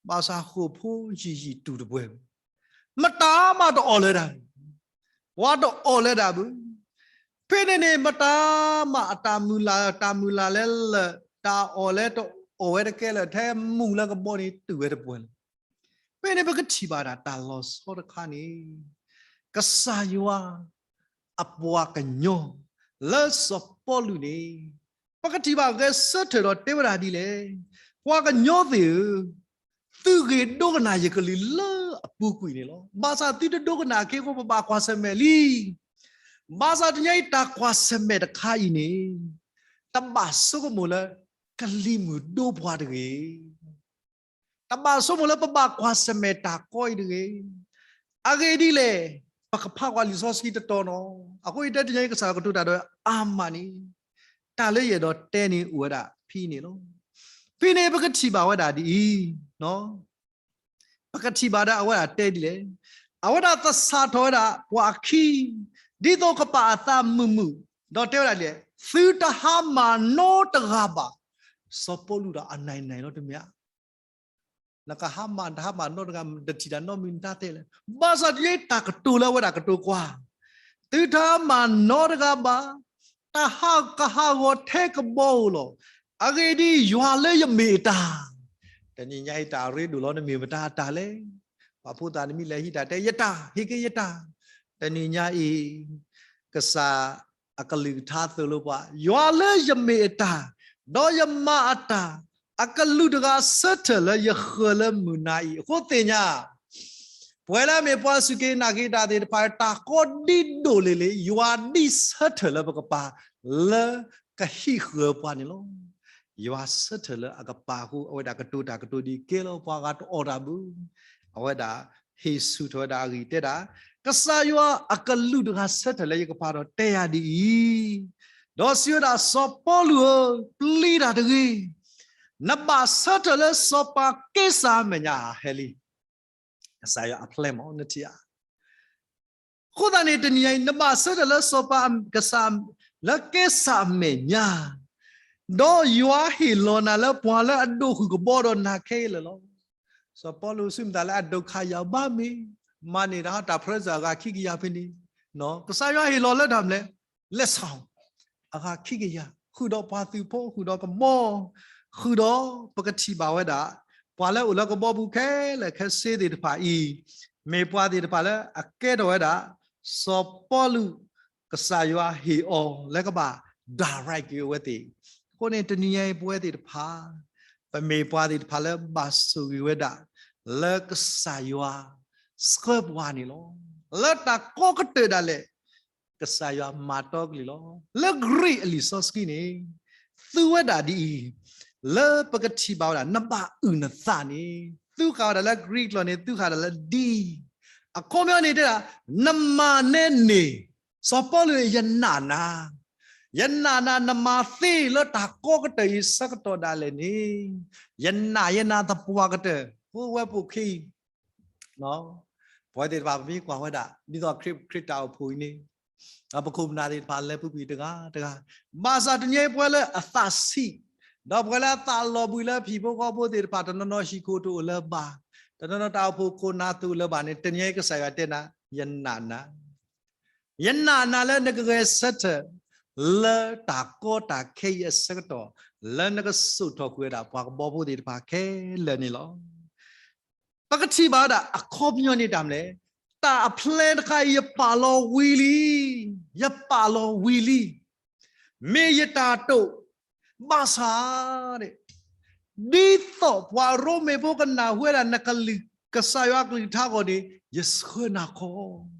ဘၣ်ဆၣ်ဃိာ်ဖိယံာ်ယံာ်တူာ်တပှဲၤဘၣ်, မတၤမးတအီၣ်လၢၤဒၣ်ဘၣ်, ပှၤတအီၣ်လၢၤဒၣ်ဘၣ်. ဖဲန့ၣ်န့ၣ် မတၤမးအတၢ်မုၢ်လၢ် တၢ်မုၢ်လၢ်လဲၤလၢာ် တၢ်အီၣ်လဲၤတအီၣ်ဝဲတကဲလၢာ် ထဲမုၢ်လၢကဘီန့ၣ် တုာ်ဝဲတပှဲၤလၢၤ. ဖဲန့ၣ်ပကထံၣ်ဘၣ်ဒၣ်တၢ်လီၤဆီတခါန့ၣ် ကစၢ်ယွၤ အပှၤကညီ လၢစီၤပီလူးန့ၣ် ပကထံၣ်ဘၣ်ဂဲၤဆၢထၢၣ်ဒီးတဲဝဲဒၣ်ဒ်လဲၣ်, ပှၤကညီသ့ၣ်ဧၢ, သုဂ့ၤဒိကနၣ်ယကလုၢ်လၢအပူၤကွံာ်န့ၣ်လီၤ. ဘၣ်ဆၣ်သုတဒိကနၣ်အခံအဃိ ပဘၣ်ကွၢ်ဆၢၣ်မဲာ်လံ. ဘၣ်ဆၣ်တနံၤအံၤတၢ်ကွၢ်ဆၢၣ်မဲာ်တခါအံၤန့ၣ် တဘၣ်ဆိကမိၣ်လၢ ကလံၤမုၢ်ဒိၣ်ပှၤတဂ့ၤ တဘၣ်ဆိကမိၣ်လၢပဘၣ်ကွၢ်ဆၢၣ်မဲာ်တၢ်ကီအံၤတဂ့ၤ. အဂ့ၢ်ဒ်လဲၣ်, ပကဖးကွၢ်လံာ်စီဆှံတတီၤနီၤ. အဃိအံၤတဲတနံၤအံၤ ကစၢ်ယွၤကတိၤတၢ်ဒီးအါမးန့ၣ် တၢ်လၢယအဲၣ်ဒိးတဲန့ၣ်အိၣ်ဝဲဒၣ်ဖဲန့ၣ်လီၤ. ဖဲန့ၣ်ပကထံၣ်ဘၣ်ဝဲဒၣ်ဒ်အံၤ, ပကထံၣ်ဘၣ်ဒၣ်အဝဲဒၣ်တဲဒ်လဲၣ်, အဝဲဒၣ်သဆၣ်ထီၣ်ဝဲဒၣ်ပှၤအခံ ဒ်သိးကပာ်အသးမုာ်မုာ်, ဒီးတဲဝဲဒၣ်ဒ်လဲၣ်, သုတဟါမၢ်နီတဂၤဘၣ်. စီၤပီလူးဒီးအနၢ်နၢ်လီၤတမ့ၢ်ဧါ. နကဟါမၢ် တဟါမၢ်နီတဂၤ တထံၣ်တၢ်နီတမံၤနတၢ်တဲလဲၣ်. ဘၣ်ဆၣ်တနံၤအံၤတၢ်ကတိၤလၢအဝဲဒၣ်ကတိၤကွၢ်, သုတဟါမၢ်နီတဂၤဘၣ်, တၢ်ဟးကဟးဂီၤထဲကဘီဧိၤလီၤ. အဂ့ၢ်ဒ်အံၤ, ယွၤလၢယမ့ၢ်အတၢ်, တနံၤညါအံၤတၢ်ရ့ဒိၣ်လီၤ နမ့ၢ်မတၤအတၢ်လဲၣ်. ပှၤဖိသၣ်နမ့ၢ်လဲၤဟံးတၢ်တဲယတၢ်, ဟ့ၣ်က့ၤယတၢ်. တနံၤညါအံၤ ကစၢ်အကလုၢ်ကထါသိၣ်လိပှၤ, ယွၤလၢယမ့ၢ်အတၢ်, ဒီးယမၤအတၢ်, အကလူးတဂၤဆၢထၢၣ်လၢယဃၢၤလၢမုၢ်နၤအံၤ. အဃိသ့ၣ်ညါ ပှၤလၢအမ့ၢ်ပှၤစူၢ်က့ၤနာ်က့ၤတၢ်သ့ၣ်တဖၣ် တၢ်ကီဒ်ဒိၣ်လၢ်လၢ် ယွၤဒ်ဆၢထၢၣ်လၢပကပၤ လၢကဟံးဃၢၤပှၤန့ၣ်လီၤ. ယွၤဆၢထၢၣ်လၢအကပၤအဃိ အဝဲဒၣ်ကတိၤတၢ်ကတိၤဒ်အံၤ ကဲလီၤပှၤဂၤတအီၣ်တၢ်ဘၣ်. အဝဲဒၣ်ဟ့ၣ်ဆူၣ်ထီၣ်ဝဲဒၣ်အဂံၢ်တဲဒၣ်, ကစၢ်ယွၤအကလူးတဂၤဆၢထၢၣ်လၢယကပၤဒီးတဲယၤဒ်အံၤ, ဒီးစံးဝဲဒၣ် စီၤပီလူးဧၢ, ပျံၤတၢ်တဂ့ၤ, နဘၣ်ဆၢထၢၣ်လၢစီၤပၤက့စၢ်အမဲာ်ညါ ဟဲလံ. ကစၢ်ယွၤအ plan မ့ၢ်နထံၣ်ဧါ. အဃိသတးန့ၣ် တနံၤညါအံၤ နဘၣ်ဆၢထၢၣ်လၢစီၤပၤကစၢ် လၢက့စၢ်အမဲာ်ညါ, ဒီးယွၤဟ့ၣ်လီၤနၤလၢပှၤလၢအဒိၣ်ဃုာ်ကဘီဒီးနၤခဲအံၤလၢာ်လီၤ. စီၤပီလူးဆူမဲာ်သးလၢအဒိးခးယၤဘၣ်မ့ၢ်, မၤန့ၢ်တၢ်ဟီတၢ်ဖြၢစ့ၢ်အဂၤခံကယၤဖဲန့ၣ်, ကစၢ်ယွၤဟ့ၣ်လီၤလၢတၢ်မနုၤလဲၣ်, လၢစီၤ အဂၤခံကယၤ, ဃုာ်ဒီးပှၤသုးဖိ, ဃုာ်ဒီးကဘီ, ဃုာ်ဒီးပကထံၣ်ဘၣ်ဝဲဒၣ် ပှၤလၢအိၣ်လၢကဘီပူၤခဲလၢာ်ခဲဆ့သ့ၣ်တဖၣ်အံၤ, မ့ၢ်ပှၤသ့ၣ်တဖၣ်လၢအကဲထီၣ်ဝဲဒၣ် စီၤပီလူး ကစၢ်ယွၤဟ့ၣ်အီၤလၢကဘၣ် direct က့ၤအဝဲသ့ၣ်. အဃိန့ၣ် တနံၤညါအံၤ ပဝဲသ့ၣ်တဖၣ် ပမ့ၢ်ပှၤသ့ၣ်တဖၣ်လၢဘၣ်ဆိၣ်ဂ့ၤဝဲဒၣ် လၢကစၢ်ယွၤဆှၢပှၤန့ၣ်လီၤ. လၢတၢ်ကီကတၢၢ်ဒၣ်လဲာ် ကစၢ်ယွၤမၤတီကလုၢ်လီၤ. လၢ Greek အလံာ်စီဆှံန့ၣ် သူဝဲဒၣ်ဒ်အံၤ, လၢပကထံၣ်ဘၣ်ဝဲဒၣ် နဘၣ်အုၣ်နသးန့ၣ် သူဃာ်ဝဲဒၣ်လၢ Greek ကျိာ်န့ၣ် သူဃာ်ဒၣ်လၢ ဒီး အခီပညီန့ၣ်တဲဒၣ် နမၤနဲန့ၣ်, စီၤပီလူး ယနာ်နၤ, ယနာ်နၤ နမၤသ့လၢတၢ်ကီကတၢၢ်အံၤအဆၢကတီၢ်ဒၣ်လဲာ်န့ၣ်, ယနာ်ယနာ်သပှၢ်ကတၢၢ် အိၣ်ဝဲပူၤခံ ပဝဲသ့ၣ်တဖၣ် ပမ့ၢ်ကွၢ်ဝဲဒၣ် ဒ်သိးခရံာ် ခရံာ်တၢ်အိၣ်ဖှိၣ်အံၤန့ၣ်, ပခိၣ်ပနၢ်သ့ၣ်တဖၣ်လဲၤပူၤကွံာ်တဂၤတဂၤ, ဘၣ်ဆၣ်တနံၤအံၤပဝဲလၢအသးဆံး, ဒီးပဝဲလၢအသးလီၤဘှံးလၢဟံၣ်ဖိဃီဖိသ့ၣ်တဖၣ် တနီၤနီၤဟံၣ်ခိၣ်တအိၣ်လၢၤဘၣ်, တနီၤနီၤတၢ်အိၣ်ဖှိၣ်ခိၣ်နၢ်တအိၣ်လၢၤဘၣ်န့ၣ် တနံၤအံၤကစၢ်ယွၤတဲနၤ ယနာ်နၤ ယနာ်နၤလၢနကဂဲၤဆၢထၢၣ် လၢတၢ်ကီတၢ်ခဲအံၤအဆၢကတီၢ် လၢနကစိာ်ထီၣ်ကွံာ်ဝဲဒၣ်ပှၤကဘီဖိသ့ၣ်တဖၣ်ခဲလၢာ်န့ၣ်လီၤ. ပကထံၣ်ဘၣ်ဝဲဒၣ်အခီပညီန့ၣ်တၢ်မနုၤလဲၣ်, တၢ်အ plan တခါအံၤ ယပာ်လီၤဝံၤလံ, ယပာ်လီၤဝံၤလံ, မ့ၢ်ယတၢ်တိာ်, ဘၣ်ဆၣ် ဒ်သိးပှၤရိမ့ၤဖိကနၢ်ဟူဝဲဒၣ်နကလုၢ် ကစၢ်ယွၤအကလုၢ်ကထါအဂီၢ်န့ၣ် ယဆှၢနၤခီ,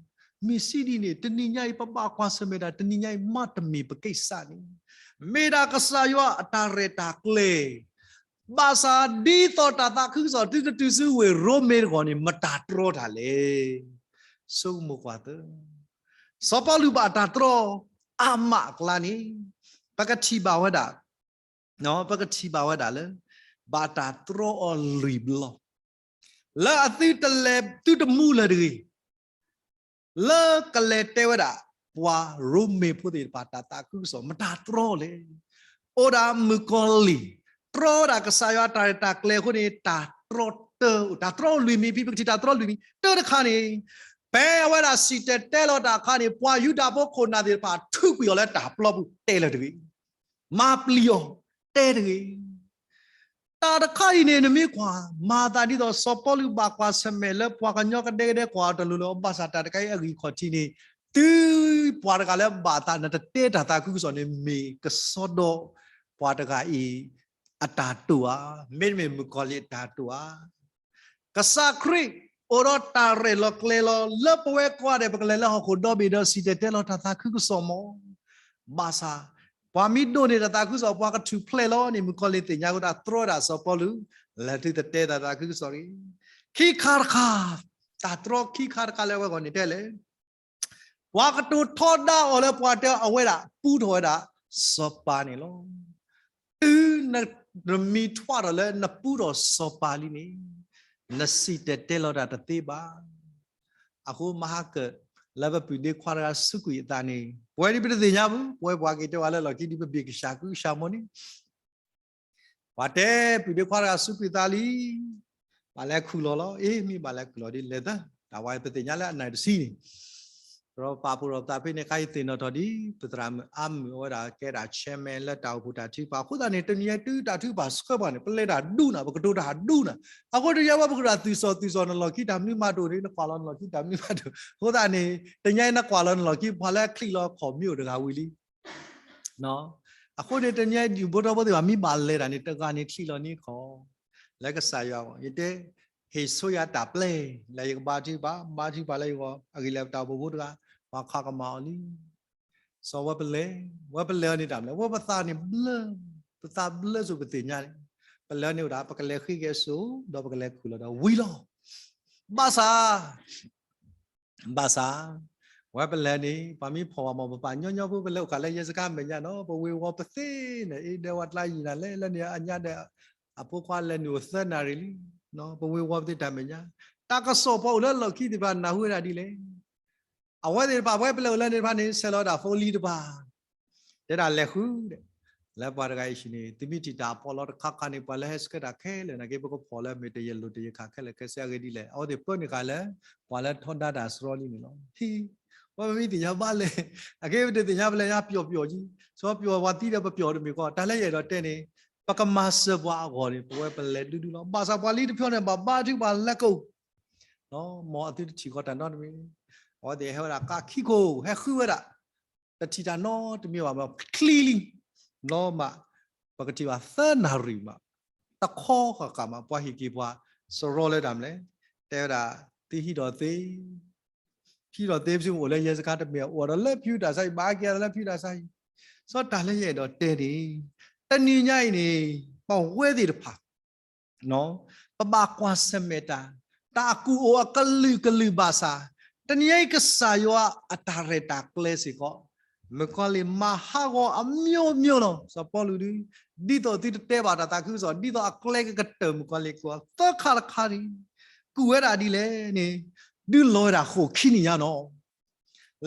မ့ၢ်စံးဒ်န့ၣ် တနံၤညါအံၤ ပဘၣ်ကွၢ်ဆၢၣ်မဲာ်ဒၣ် တနံၤညါအံၤမ့တမ့ၢ်ပကံၢ်စၢ်န့ၣ်, မ့ၢ်ဒၣ်ကစၢ်ယွၤအတၢ်ရဲၣ်တၢ်ကျဲၤ ဘၣ်ဆၣ်ဒ်သိးတၢ်သးခုကစီၣ် သုကတုၤဆူဝ့ၢ်ရိမ့ၤတဂီၢ်န့ၣ် မတၤတြီတၢ်လဲၣ်. ဆိကမိၣ်ကွၢ်သၢ, စီၤပီလူးဘၣ်တၢ်တြီအါမးအကျါန့ၣ် ပကထံၣ်ဘၣ်ဝဲဒၣ်, ပကထံၣ်ဘၣ်ဝဲဒၣ်လၢ ဘၣ်တၢ်တြီအီၤလွံၢ်ဘျီ. လၢအသုတလဲၤသုတမူလၢၤတဂ့ၤ လၢကလဲၤတဲဝဲဒၣ် ပှၤရိမ့ၤဖိသ့ၣ်တဖၣ် တၢ်သးခုကစီၣ် မတၤတြီလဲၣ်. အိၣ်ဒၣ်မုၣ်ကီၤလံၢ် တြီဝဲဒၣ်ကစၢ်ယွၤတၢ်ရဲၣ်တၢ်ကျဲၤအဃိန့ၣ် တၢ်တြီတၢ် တၢ်တြီလွံၢ်မံၤ ဖဲပကထံၣ်တၢ်တြီလွံၢ်မံၤ တၢတခါန့ၣ် ဖဲအဝဲဒၣ်စံၣ်တဲၤတဲလီၤတၢ်အခါန့ၣ် ပှၤယူဒၤဖိခိၣ်နၢ်သ့ၣ်တဖၣ် ထုးကွံာ်အီၤလၢတၢ်ပျီပူၤ တဲလၢၤတဂ့ၤ. မၤပျံၤအီၤ တဲတဂ့ၤ. တၢ်တခါအံၤန့ၣ် နမ့ၢ်ကွၢ် မၤသးဒ်သိး စီၤပီလူးဘၣ်ကွၢ်ဆၢၣ်မဲာ်လၢပှၤကညီကဒဲကဒဲကွၢ်အီၤတလိၤလၢၤ ဘၣ်ဆၣ်တၢ်တခါအံၤအဂံၢ်ခီၣ်ထံးန့ၣ် သုပှၤတဂၤလၢဘၣ်သးနတတဲတၢ်သးခုကစီၣ်န့ၣ် မ့ၢ်ကစီဒီပှၤတဂၤအံၤ အတၢ်တိာ်ဧါ, မ့တမ့ၢ်မုၣ်ကီၤလံၢ်အတၢ်တိာ်ဧါ. ကစၢ်ခရံာ်အိၣ်ဒီးတၢ်ရဲၣ်လီၤကျဲၤလီၤ လၢပဝဲကိးဂၤဒဲး ပကလဲၤလၢဟီၣ်ခိၣ်ဒီဘ့ၣ်ဒီးစံၣ်တဲၤတဲလီၤတၢ်သးခုကစီၣ်မး. ဘၣ်ဆၣ် ပှၤမ့ၢ်ဒိးန့ၢ်တၢ်သးခုကစီၣ် ပှၤကထူၣ်ဖျဲးလီၤန့ၣ် မုၣ်ကီၤလံၢ်သ့ၣ်ညါအဃိ တြီဝဲဒၣ်စီၤပီလူး လဲၤသုတတဲတၢ်သးခုကစီၣ်တဂ့ၤ. ခံခါတခါ, တၢ်တြီခံခါတခါလၢအဝဲအဂီၢ်န့ၣ်တဲလဲၣ် ပှၤကတိၤထီဒါအီၤလၢပှၤတဲအဝဲဒၣ် ပူထီၣ်ဝဲဒၣ်စီၤပၤန့ၣ်လီၤ. တုၤနမံၤထွဲထီၣ်လၢနပူထီၣ်စီၤပၤလံန့ၣ် နစံၣ်တဲၤတဲလီၤတၢ်တသ့ဘၣ်. အဃိမဟါကၢၣ် လၢပပုၢ်ဒ့ခွါတဂၤစူးကွံာ်အသးန့ၣ် ပဝဲဒ်ပတသ့ၣ်ညါဘူး, ပဝဲပှၤက့ၤတဲဝဲလၢလီၢ်ခံဒ်ပဘၣ်ကစၢ်ကစၢ်မီၤန့ၣ် ပှၤတဲပုၢ်ဒ့ခွါတဂၤစူးကွံာ်သးလံ, ဘၣ်လဲၤခူၣ်လီၤလီၤ. အ့ မ့ၢ်ဘၣ်လဲၤခူၣ်လီၤဒ်လဲၣ်သၢ, တၢ်ဝဲပသ့ၣ်ညါလၢအနံၣ်တဆံန့ၣ် ဒီးပာ်ဖှိၣ်ထီၣ်ပသးဖဲန့ၣ်ခါအံၤသ့ၣ်နီၣ်ထီၣ်ဒ် ပသရၣ်မုၣ်အါမုၣ်အဝဲဒၣ်ကဲဒၣ် chairman လၢတၢ်အိၣ်ဖှိၣ်တၢ်ထုကဖၣ်အဃိသတးန့ၣ် တနံၤအံၤတုၤတၢ်ထုကဖၣ်ဆှၢပှၤန့ၣ် ပလဲၤတၢ်ဒူၣ်နၤ ပကတိၤတၢ်ဒူၣ်နၤ. အဃိတနံၤအံၤဝဲပကဒၣ်သူၣ်စီၣ်သူၣ်စီၣ် နလီၢ်ခံတၢ်မနုၤမးတအိၣ်န့ၣ် နကွၢ်လီၤနလီၢ်ခံတၢ်မနုၤမးတအိၣ်. အဃိသတးန့ၣ် တနံၤအံၤနကွၢ်လီၤနလီၢ်ခံ ပှၤလၢအချံးလီၤခီၣ်မ့ၢ်အိၣ်တဂၤဝံၤလံ အဃိန့ၣ် တနံၤအံၤ ဒူၣ်ဖိထၢဖိသ့ၣ်တဖၣ် မ့ၢ်ဘၣ်လဲၤတၢ်န့ၣ် တဂၤန့ၣ်ချံးလီၤန့ၢ်ခီၣ် လၢကစၢ်ယွၤအဂီၢ် ယတဲ ဟ့ၣ်ဆိယၤတၢ်ပျဲ လၢယကဘါထုကဖၣ်, ဘါထုကဖၣ်လၢယဂီၢ် အဂ့ၢ်လၢပတၢ်အိၣ်ဖှိၣ်ဖိတဂၤ ပှၤခးကမၣ်အီၤလံ. စီၤဝဲပလဲၤ, ဝဲပလဲၤအီၤန့ၣ်တၢ်မနုၤလဲၣ်, ဝဲပသးန့ၣ်ဘျၢ, ပသးဘျၢစိၤပသ့ၣ်ညါန့ၣ်, ပလဲၤအီၤန့ၣ်ဝဲဒၣ် ပကလဲၤဃ့က့ၤအစိၤ ဒီးပကလဲၤခူၣ်လီၤဒီးဝံၤလီၤ. ဘၣ်ဆၣ် ဘၣ်ဆၣ် ဝဲပလဲၤန့ၣ် ပှၤမ့ၢ်ဖီၣ်ဘၣ်မ့ၢ် ပပာ်ညီညီဖိ ပလဲၤအိၣ်ဃာ်လၢရဲစခန်းမဲာ်ညါနီၤ ပဝ့ၤဝီၤပသ့န့ၣ် အ့ ဒဲဝဲတလါယံာ်နၤလဲၣ် လၢန့ၣ်အညါဒီး အဖိခွါလဲၤနုာ်အိၣ်သၢနၣ်ရံၣ်လံ ပဝ့ၤဝီၤပသ့တၢ်မဲာ်ညါ တၢ်ကစီၣ်ပှၤအိၣ်လၢလီၢ်ခံသ့ၣ်တဖၣ်နၢ်ဟူဝဲဒၣ်ဒ်လဲၣ် အဝဲသ့ၣ်တဖၣ် ပဝဲပလဲၤအိၣ်လၢန့ၣ်တဖၣ်န့ၣ် ဆဲးလီၤဝဲဒၣ်ဖိလံတဖၣ် တဲဒၣ်လဲၤဃုာ်ဒီး လၢပှၤတဂၤအံၤဟံၣ်န့ၣ် သုမ့ၢ်ထံၣ်တၢ်ပီးလီတခါခါန့ၣ် ပှၤလၢဟဲဆှၢတၢ်ခဲလၢာ်နာ်က့ ပကဖီၣ်လၢမ့ၢ်တယလိၤတယခးခဲလၢာ်ခဲဆ့အဂ့ၢ်ဒ်လဲၣ် အဝဲသ့ၣ်ပၢန့ၢ်ဃာ်လၢ ပှၤလၢထီဒါတၢ်စရီလံန့ၣ်လီၤ. ဟံၣ် ပမ့ၢ်သ့ၣ်ညါဘၣ်လဲၣ် အကဲပတသ့ၣ်ညါပလဲၤညါပျီၣ်ပျီၣ်ကံ စီပျီၣ်ပှၤသံဒီးပပျီၣ်တမ့ၢ်ကီး တၢ်လၢယအဲၣ်ဒိးတဲန့ၣ် ပကမၤစၢၤပှၤအဂီၢ်န့ၣ် ပဝဲပလဲၤဒူဒူလီၤ. ဘၣ်ဆၣ်ပှၤလံတဖျၢၣ်န့ၣ် ဘၣ်ဘါထုကဖၣ်လဲၤကိၣ် မ်အသုတထံၣ်ဃီတၢ်နီတမံၤ, အဝဲသ့ၣ်ဟဲဝဲဒၣ်ကးခံခိၣ် ဟဲဃုဝဲဒၣ်, တထံၣ်တၢ်နီတမံၤဘၣ် ချံလံ, ဘျီမး, ပကထံၣ်ဘၣ်သၢနၣ်ရံၣ်မး, တခီဃၣ်ဃၣ်မး ပှၤဟံၣ်က့ၤပှၤစရီလၢတၢ်မနုၤလဲၣ်, တဲဝဲဒၣ် သုဟံးဒီးသ့ ဟံးဒီးသ့ပစိမ့ၢ်အိၣ်လၢရဲစခန်းတမ့ၢ်အိၣ်ဒီးလၢဖုတၢ်ဆါဟံၣ် ဘၣ်ကဲဒီးလၢဖုတၢ်ဆါဟံၣ်, စီတၢ်လၢယအဲၣ်ဒိးတဲန့ၣ်, တနံၤညါအံၤန့ၣ်, ပဝဲသ့ၣ်တဖၣ် ပဘၣ်ကွၢ်ဆၢၣ်မဲာ်တၢ်, တၢ်အကူၣ်အိၣ်အကလုာ်ကလုာ်ဘၣ်ဆၣ်, တနံၤညါအံၤကစၢ်ယွၤအတၢ်ရဲၣ်တၢ်ကျဲၤစ့ၢ်ကီး, မုၣ်ကီၤလံၢ်မၤဟးဂီၤအမျိုးမျိုးလီၤ. စီၤပီလူးဒုး, ဒ်သိးသုတတဲဘၣ်တၢ်သးခုကစီၣ် ဒ်သိးအကျဲကကတၢၢ်မုၣ်ကီၤလံၢ်ကိးသၢခါတခါန့ၣ်, ကူၣ်ဝဲဒၣ်ဒ်လဲၣ်န့ၣ်, ဒုးလီၤဝဲဒၣ်ဃိာ်ခံနံၣ်ညါနီၤ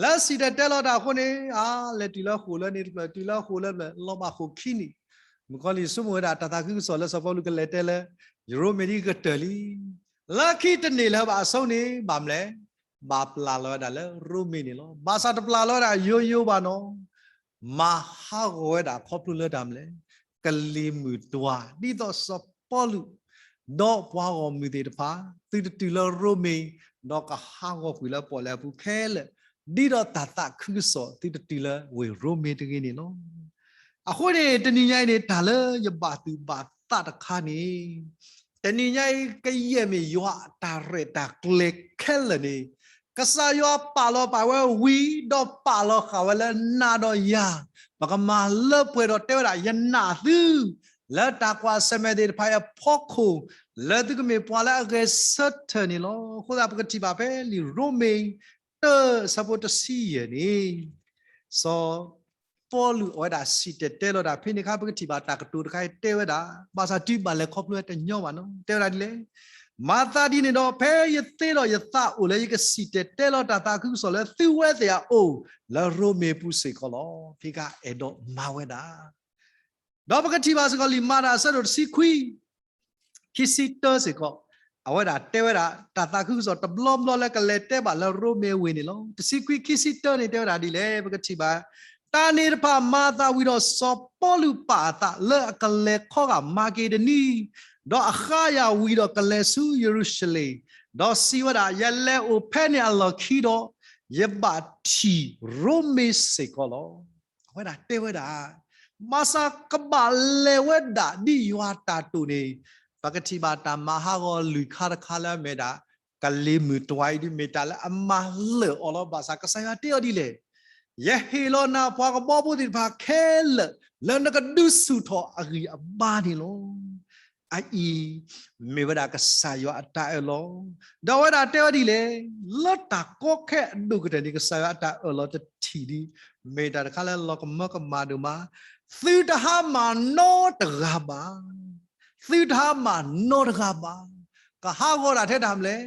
လၢစံၣ်တဲၤတဲလီၤတၢ်အဃိန့ၣ်, အါ, လဲၤတုၤလၢဃိာ်လၢန့ၣ်တဖျၢၣ်, တုၤလၢဃိာ်လၢဖျၢၣ်, လီၤဘၣ်ဃိာ်ခံနံၣ်, မုၣ်ကီၤလံၢ်ဆိကမိၣ်ဝဲဒၣ်တၢ်သးခုကစီၣ်လၢစီၤပီလူးကလဲၤတဲလၢ ရိမ့ၤဒ်ကတၢၢ်လံ. လၢခံတန့ၢ်လၢၤဘၣ်အဆိန့ၣ် ဘၣ်မနုၤလဲၣ်, ဘၣ်ပျၢ်လီၤဝဲဒၣ်လၢရိမ့ၤန့ၣ်လီၤ. ဘၣ်ဆၣ်တပျၢ်လီၤဝဲဒၣ်ယိယိဘၣ်နီၤ မၤဟးဂီၤဝဲဒၣ်ခီဖျိလၢတၢ်မနုၤလဲၣ်, ကလံၤမုၢ်တွၤ, ဒ်သိးစီၤပီလူး, ဒီးပှၤဂီၢ်မုၢ်သ့ၣ်တဖၣ်, သုတတုၤလၢရိမ့ၤ, ဒီးကဟးဂီၤကွံာ်လၢပီၣ်လဲၣ်အပူၤခဲလၢာ်, ဒ်သိးတၢ်သးခုကစီၣ် သုတတုၤလၢဝ့ၢ်ရိမ့ၤတဂ့ၤန့ၣ်လီၤ. အဃိန့ၣ် တနံၤညါအံၤန့ၣ် တၢ်လၢယဘၣ်သူၣ်ဘၣ်သးတခါန့ၣ်, တနံၤညါအံၤ ကယဲၢ်မ့ၢ်ယွၤအတၢ်ရဲၣ်တၢ်ကျဲၤခဲလၢာ်န့ၣ်, ကစၢ်ယွၤပာ်လီၤပာ်ဝဲဝံၤ ဒီးပာ်လီၤဃာ်ဝဲလၢနၤဒီးယၤ, ပကမၤလၢပှဲၤဒီးတဲဝဲဒၣ် ယနာ်သု, လၢတၢ်ကွၢ်ဆၢၣ်မဲာ်သ့ၣ်တဖၣ်အဖီခိၣ်, လၢသုကမ့ၢ်ပှၤလၢအဂဲၤဆၢထၢၣ်န့ၣ်လီၤ. အဃိသတးပကထံၣ်ဘၣ်ဖဲလံာ်ရိမ့ၤ တၢ အဆၢဖိတဆံယဲၢ်န့ၣ်, စီၤ ပီလူးအဝဲဒၣ်စံၣ်တဲၤတဲလီၤတၢ်ဖဲန့ၣ်အခါ ပကထံၣ်ဘၣ်တၢ်ကတိၤတခါအံၤတဲဝဲဒၣ်, ဘၣ်ဆၣ်တုၤဘၣ်လဲၤခီဖျိတညီဘၣ်နီၤ, တဲဝဲဒၣ်ဒ်လဲၣ်, မၤသးဒ်န့ၣ်ဒီး ဖဲယသ့ဒီးယသးအိၣ်လၢယကစံၣ်တဲၤတဲလီၤတၢ်သးခုကစီၣ်လၢသုဝဲသ့ၣ်အအိၣ် လၢရိမ့ၤပူၤစ့ၢ်ကီးလီၤ. ဖဲကအဲၣ်ဒိးမၤဝဲဒၣ် ဒီးပကထံၣ်ဘၣ်စ့ၢ်ကီးလံာ်မၤတၢ်အဆၢဒိၣ်တဆံခွံ ခံဆံတၢစ့ၢ်ကီး, အဝဲဒၣ်တဲဝဲဒၣ် တၢ်သးခုကစီၣ်တဘျီဘျီလၢကလဲၤတဲဘၣ်လၢရိမ့ၤဝ့ၢ်န့ၣ်လီၤ. တဆံခွံ ခံဆံတၢန့ၣ်တဲဝဲဒၣ်ဒ်လဲၣ် ပကထံၣ်ဘၣ်, တၢ်န့ၣ်တဖၣ်မၤသးဝံၤဒီးစီၤပီလူးပာ်အသးလၢအကလဲၤခီဂာ်မၤက့ဒနံ, ဒီးအဃါယၤဝံၤဒီးကလဲၤဆူယရူၤၡလ့ၣ်, ဒီးစံးဝဲဒၣ် ယလဲၤအိၣ်ဖဲန့ၣ်အလီၢ်ခံဒီး ယဘၣ်ထံၣ်ရိမ့ၤစ့ၢ်ကီးလီၤ. အဝဲဒၣ်တဲဝဲဒၣ် ဘၣ်ဆၣ်ကဘၣ်လဲၤဝဲဒၣ်ဒ်ယွၤတၢ်တိာ်န့ၣ်, ပကထံၣ်ဘၣ်တၢ်မၤဟးဂီၤလွံၢ်ခါတခါလၢအမ့ၢ်ဒၣ် ကလံၤမုၢ်တဝါအံၤဒ်မ့ၢ်တၢ်လၢအမၤလၢာ်အီၤလီၤ. ဘၣ်ဆၣ်ကစၢ်ယွၤတဲအီၤဒ်လဲၣ်, ယဟ့ၣ်လီၤနၤပှၤကဘီဖိသ့ၣ်တဖၣ်ခဲလၢာ် လၢနကဒုးဆူၣ်ထီၣ်အဂံၢ်အဘါန့ၣ်လီၤ. အအံၤ မ့ၢ်ဝဲဒၣ်ကစၢ်ယွၤအတၢ်အၢၣ်လီၤ, ဒီးအဝဲဒၣ်တဲဝဲဒ်လဲၣ်, လၢတၢ်ကီခဲအဒိၣ်ကတၢၢ်န့ၣ် ကစၢ်ယွၤအတၢ်အၢၣ်လီၤတထံၣ်ဒ် မ့ၢ်တၢ်တခါလၢလီၤကမၢကမၣ်ဒိၣ်မး, သုတဟါမၢ်နီတဂၤဘၣ်, သုတဟါမၢ်နီတဂၤဘၣ်, ကဟးဂီၤဒၣ်ထဲတၢ်မနုၤလဲၣ်,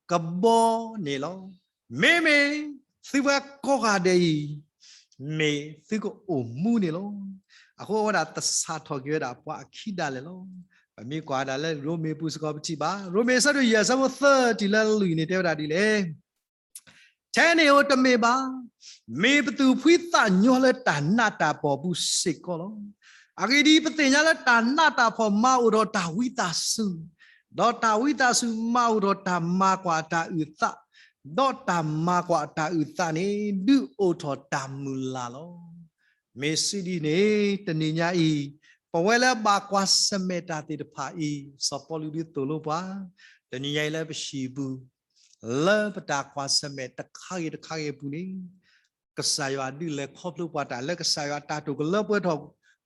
ကဘီန့ၣ်လီၤ. မ့မ့ၢ်သုဝဲကိးဂၤဒဲးအံၤ မ့ၢ်သုကအိၣ်မူန့ၣ်လီၤ. အဃိအဝဲဒၣ်သဆၣ်ထီၣ်က့ၤဝဲဒၣ်ပှၤအခံဒၣ်လဲာ်လီၤ. ပမ့ၢ်ကွၢ်ဒၣ်လၢရိမ့ၤပူၤစ့ၢ်ကီးပထံၣ်ဘၣ်, ရိမ့ၤအဆၢဒိၣ်ယဲၢ်အဆၢဖိသၢတုၤလၢလွံၢ်န့ၣ်တဲဝဲဒၣ်ဒ်လဲၣ်, ထဲန့ၣ်ဧိၤတမ့ၢ်ဘၣ်, မ့ၢ်ပသူၣ်ဖှံသးညီလၢတၢ်နးတၢ်ဖှီၣ်ပူၤစ့ၢ်ကီးလီၤ. အဂ့ၢ်ဒ်အံၤ, ပသ့ၣ်ညါလၢတၢ်နးတၢ်ဖှီၣ်မၤအိၣ်ဒီးတၢ်ဝံသးစူၤ, ဒီးတၢ်ဝံသးစူၤမၤအိၣ်ဒီးတၢ်မၤကွၢ်အတၢ်အုၣ်သး, ဒီးတၢ်မၤကွၢ်အတၢ်အုၣ်သးန့ၣ် ဒုးအိၣ်ထီၣ်တၢ်မုၢ်လၢ်လီၤ. မ့ၢ်စံးဒ်န့ၣ် တနံၤညါအံၤ ပဝဲလၢဘၣ်ကွၢ်ဆၢၣ်မဲာ်တၢ်သ့ၣ်တဖၣ်အံၤ စီၤပီလူးဒုးသိၣ်လိပှၤ, တနံၤညါအံၤလၢပဟံၣ်ပူၤ လၢပတၢ်ကွၢ်ဆၢၣ်မဲာ်တခါဂ့ၤတခါဂ့ၤအပူၤန့ၣ် ကစၢ်ယွၤဒုးလဲၤခီဖျိပှၤတၢ်လၢကစၢ်ယွၤတၢ်တိာ်ကလၢပှဲၤထီၣ်,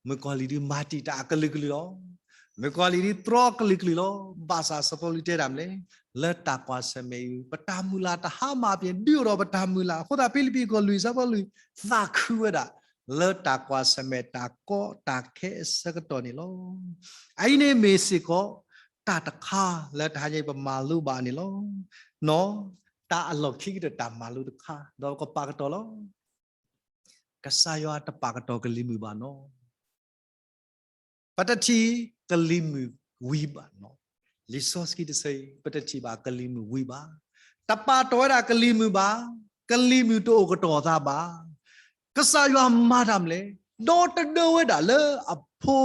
မုၣ်ကီၤလံၢ်ဒုးမၤတံာ်တာ်အကလုာ်ကလုာ်လီၤ. မုၣ်ကီၤလံၢ်ဒုးတြီအကလုာ်ကလုာ်လီၤ. ဘၣ်ဆၣ်စီၤပီလူးတဲတၢ်မနုၤလဲၣ်, လၢတၢ်ကွၢ်ဆၢၣ်မဲာ်အံၤ ပတၢ်မုၢ်လၢ်တဟါမၢ်ဖဲ ဒုးအိၣ်ဒီးပတၢ်မုၢ်လၢ်, အဃိသတးဖံလံးပံၤခိၣ်လွံၢ်ဆၢဖိလွံၢ် သးခုဝဲဒၣ် လၢတၢ်ကွၢ်ဆၢၣ်မဲာ်တၢ်ကီတၢ်ခဲအဆၢကတီၢ်န့ၣ်လီၤ. အအံၤန့ၣ်မ့ၢ်စ့ၢ်ကီး တၢ်တခါလၢတဟါညါအံၤပမၤလိဘၣ်န့ၣ်လီၤ. နီၢ်, တၢ်အလီၢ်ခံကတၢၢ်တၢ်မၤလိတခါ ဒီးကပာ်ကတီၢ်လီၤ. ကစၢ်ယွၤတပာ်ကတီၢ်ကလံၤမုၢ်ဘၣ်နီၢ်. ပတထံၣ်ကလံၤမုၢ်ဝံၤဘၣ်နီၢ်. လံာ်စီဆှံတဆၢအံၤ ပတထံၣ်ဘၣ်ကလံၤမုၢ်ဝံၤဘၣ်. တပာ်တီၢ်ဝဲဒၣ်ကလံၤမုၢ်ဘၣ်. ကလံၤမုၢ်တအိၣ်ကတီၢ်သးဘၣ်. ကစၢ်ယွၤမၤတၢ်မနုၤလဲၣ်, ဒီတဒၢဝဲဒၣ်လၢအဖိ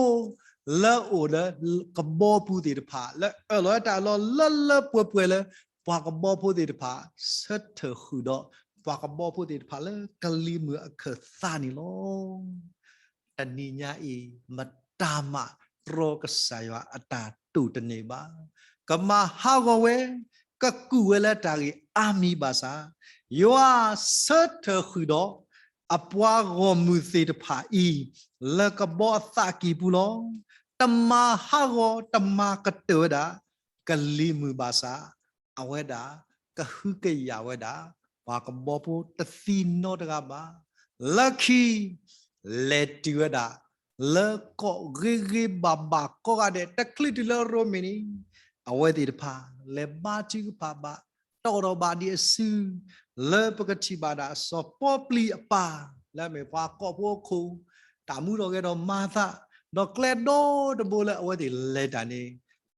လၢအအိၣ်လၢကဘီပူၤသ့ၣ်တဖၣ် လၢအၢၣ်လီၤဝဲတၢ်အၢၣ်လီၤလၢလၢပှဲၤပှဲၤလၢ ပှၤကဘီဖိသ့ၣ်တဖၣ် ဆၢထၢၣ်ဃုာ်ဒီး ပှၤကဘီဖိသ့ၣ်တဖၣ်လၢကလံၤမုၢ်အခၢၣ်သးန့ၣ်လီၤ. တနံၤညါအံၤ မတၤမးတြီကစၢ်ယွၤအတၢ်တိာ်တန့ၢ်ဘၣ်. ကမၤဟးဂီၤဝဲ, ကကူးဝဲလၢတၢ်ဂ့ၢ်အါမံၤဘၣ်ဆၣ်, ယွၤဆၢထၢၣ်ဃုာ်ဒီး အပှၤဂီၢ်မုၢ်သ့ၣ်တဖၣ်အံၤ လၢကဘီအသးကံၢ်ပူၤလီၤ. တမၤဟးဂီၤ တမၤကတၢၢ်ဝဲဒၣ် ကလံၤမုၢ်ဘၣ်ဆၣ်, အဝဲဒၣ်ကဟုကယာ်ဝဲဒၣ် ပှၤကဘီဖိတသံနီတဂၤဘၣ်. လၢခံ လဲၤတုၤဝဲဒၣ် လၢကီၢ်ဂ့ၤဂ့ၤဘၣ်ဘၣ်ကိးဂၤဒဲး တချုးတုၤလၢရိမ့ၤန့ၣ်, အဝဲသ့ၣ်တဖၣ် လဲၤဘါထုကဖၣ်ဘၣ် တီၢ်ထီၣ်ဘၣ်ဒံးအစု လၢပကထံၣ်ဘၣ်ဒၣ်စီၤပီပျံၤအပၢ် လၢအမ့ၢ်ပှၤကီၢ်ဖိအခိၣ် တၢ်မူထီၣ်ဂဲၤထီၣ်မၤသး, ဒီးကျဲဒီတဘိလၢအဝဲသ့ၣ်လဲၤတၢ်န့ၣ်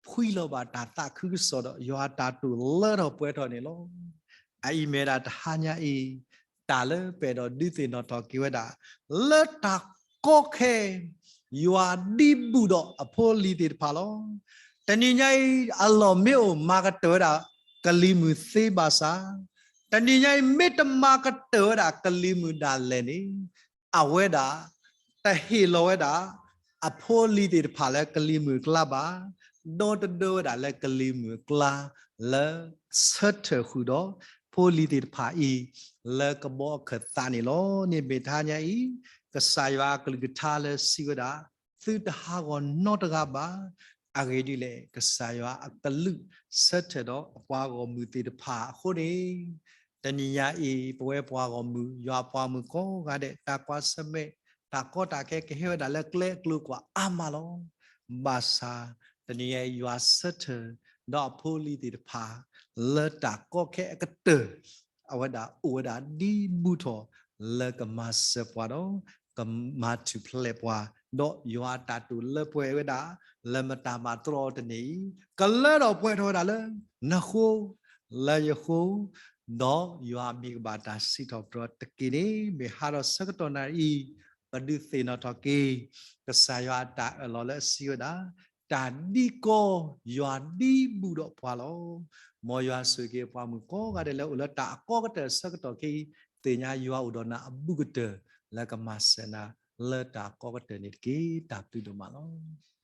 ဖှံလီၤဘၣ်တၢ်သးခုကစီၣ်ဒီး ယွၤတၢ်တိာ်လၢထီၣ်ပှဲၤထီၣ်န့ၣ်လီၤ. အအံၤမ့ၢ်ဝဲဒၣ်တဟါညါအံၤ တၢ်လၢပအဲၣ်ဒိးဒုးသ့ၣ်နီၣ်ထီၣ်က့ၤဝဲဒၣ် လၢတၢ်ကီခဲ ယွၤဒံးဘူၣ်ဒီးအဖိအလံၤသ့ၣ်တဖၣ်လီၤ. တနံၤညါအံၤ အလီၢ်မ့ၢ်အိၣ်မၤကတၢၢ်ဝဲဒၣ် ကလံၤမုၢ်သ့ဘၣ်ဆၣ်, တနံၤညါအံၤ မ့ၢ်တမၤကတၢၢ်ဝဲဒၣ်ကလံၤမုၢ်ဒၣ်လဲာ်န့ၣ် အဝဲဒၣ် တဟ့ၣ်လီၤဝဲဒၣ် အဖိအလံၤသ့ၣ်တဖၣ်လၢကလံၤမုၢ်အကျါဘၣ်, ဒီတဒၢဝဲဒၣ်လၢကလံၤမုၢ်အကျါ လၢဆၢထၢၣ်ဃုာ်ဒီး ဖိအလံၤသ့ၣ်တဖၣ်အံၤ လၢကဘီအခၢၣ်သးန့ၣ်လီၤ. န့ၣ်မ့ၢ်တဟါညါအံၤ ကစၢ်ယွၤအကလုၢ်ကထါလၢစံးဝဲဒၣ် သုတဟးဂီၤနီတဂၤဘၣ်. အဂ့ၢ်ဒ်လဲၣ်, ကစၢ်ယွၤအကလုၢ်ဆၢထၢၣ်ဒီးအပှၤဂီၢ်မုၢ်သ့ၣ်တဖၣ်အဃိန့ၣ်, တနံၤညါအံၤ ပဝဲပှၤဂီၢ်မုၢ် ယွၤအပှၤဂီၢ်မုၢ်ကိးဂၤဒဲး တၢ်ကွၢ်ဆၢၣ်မဲာ် တၢ်ကီတၢ်ခဲကဟဲဝဲဒၣ်လၢကျဲအကျိၤကွာ်အါမးလီၤ. ဘၣ်ဆၣ် တနံၤညါအံၤ ယွၤဆၢထၢၣ် ဒီးအဖိအလံၤသ့ၣ်တဖၣ် လၢတၢ်ကီခဲအကတၢၢ် အဝဲဒၣ်အိၣ်ဝဲဒၣ်ဒ်ဘူးထီၣ် လၢကမၤစၢၤပှၤဒီး ကမၤထူၣ်ဖျဲးပှၤ, ဒီးယွၤအတၢ်တိာ်လၢပှဲၤဝဲဒၣ် လၢမတၤမၤတြီအီၤတန့ၢ်အံၤ ကလၢထီၣ်ပှဲၤထီၣ်ဝဲဒၣ်လၢ နဃိ လၢယဃိ ဒီးယွၤအမံၤကဘၣ်တၢ်စံးထီၣ်ပတြၢၤတက့ၢ်န့ၣ် မ့ၢ်ဟးထီၣ်ဆၢကတီၢ်နၣ်ရံၣ်အံၤ ပဒုးသ့ၣ်နီၣ်ထီၣ်က့ၤ ကစၢ်ယွၤအတၢ်အၢၣ်လီၤလၢအစံးဝဲဒၣ်, တၢ်ဒ်ကီယွၤဒ်ဘူးဒီးပှၤလီၤ. မ်ယွၤဆိၣ်ဂ့ၤက့ၤပှၤမုၣ်ကိးဂၤဒဲးလၢအိၣ်လၢတၢ်အကီကတၢၢ်ဆၢကတီၢ်ခဲအံၤ သ့ၣ်ညါယွၤအိၣ်ဒီးနၤအဘူးကတၢၢ် လၢကမၤစၢၤနၤ လၢတၢ်အကီကတၢၢ်န့ၣ်တက့ၢ်. တၢ်ဘျုးဒိၣ်မးလီၤ.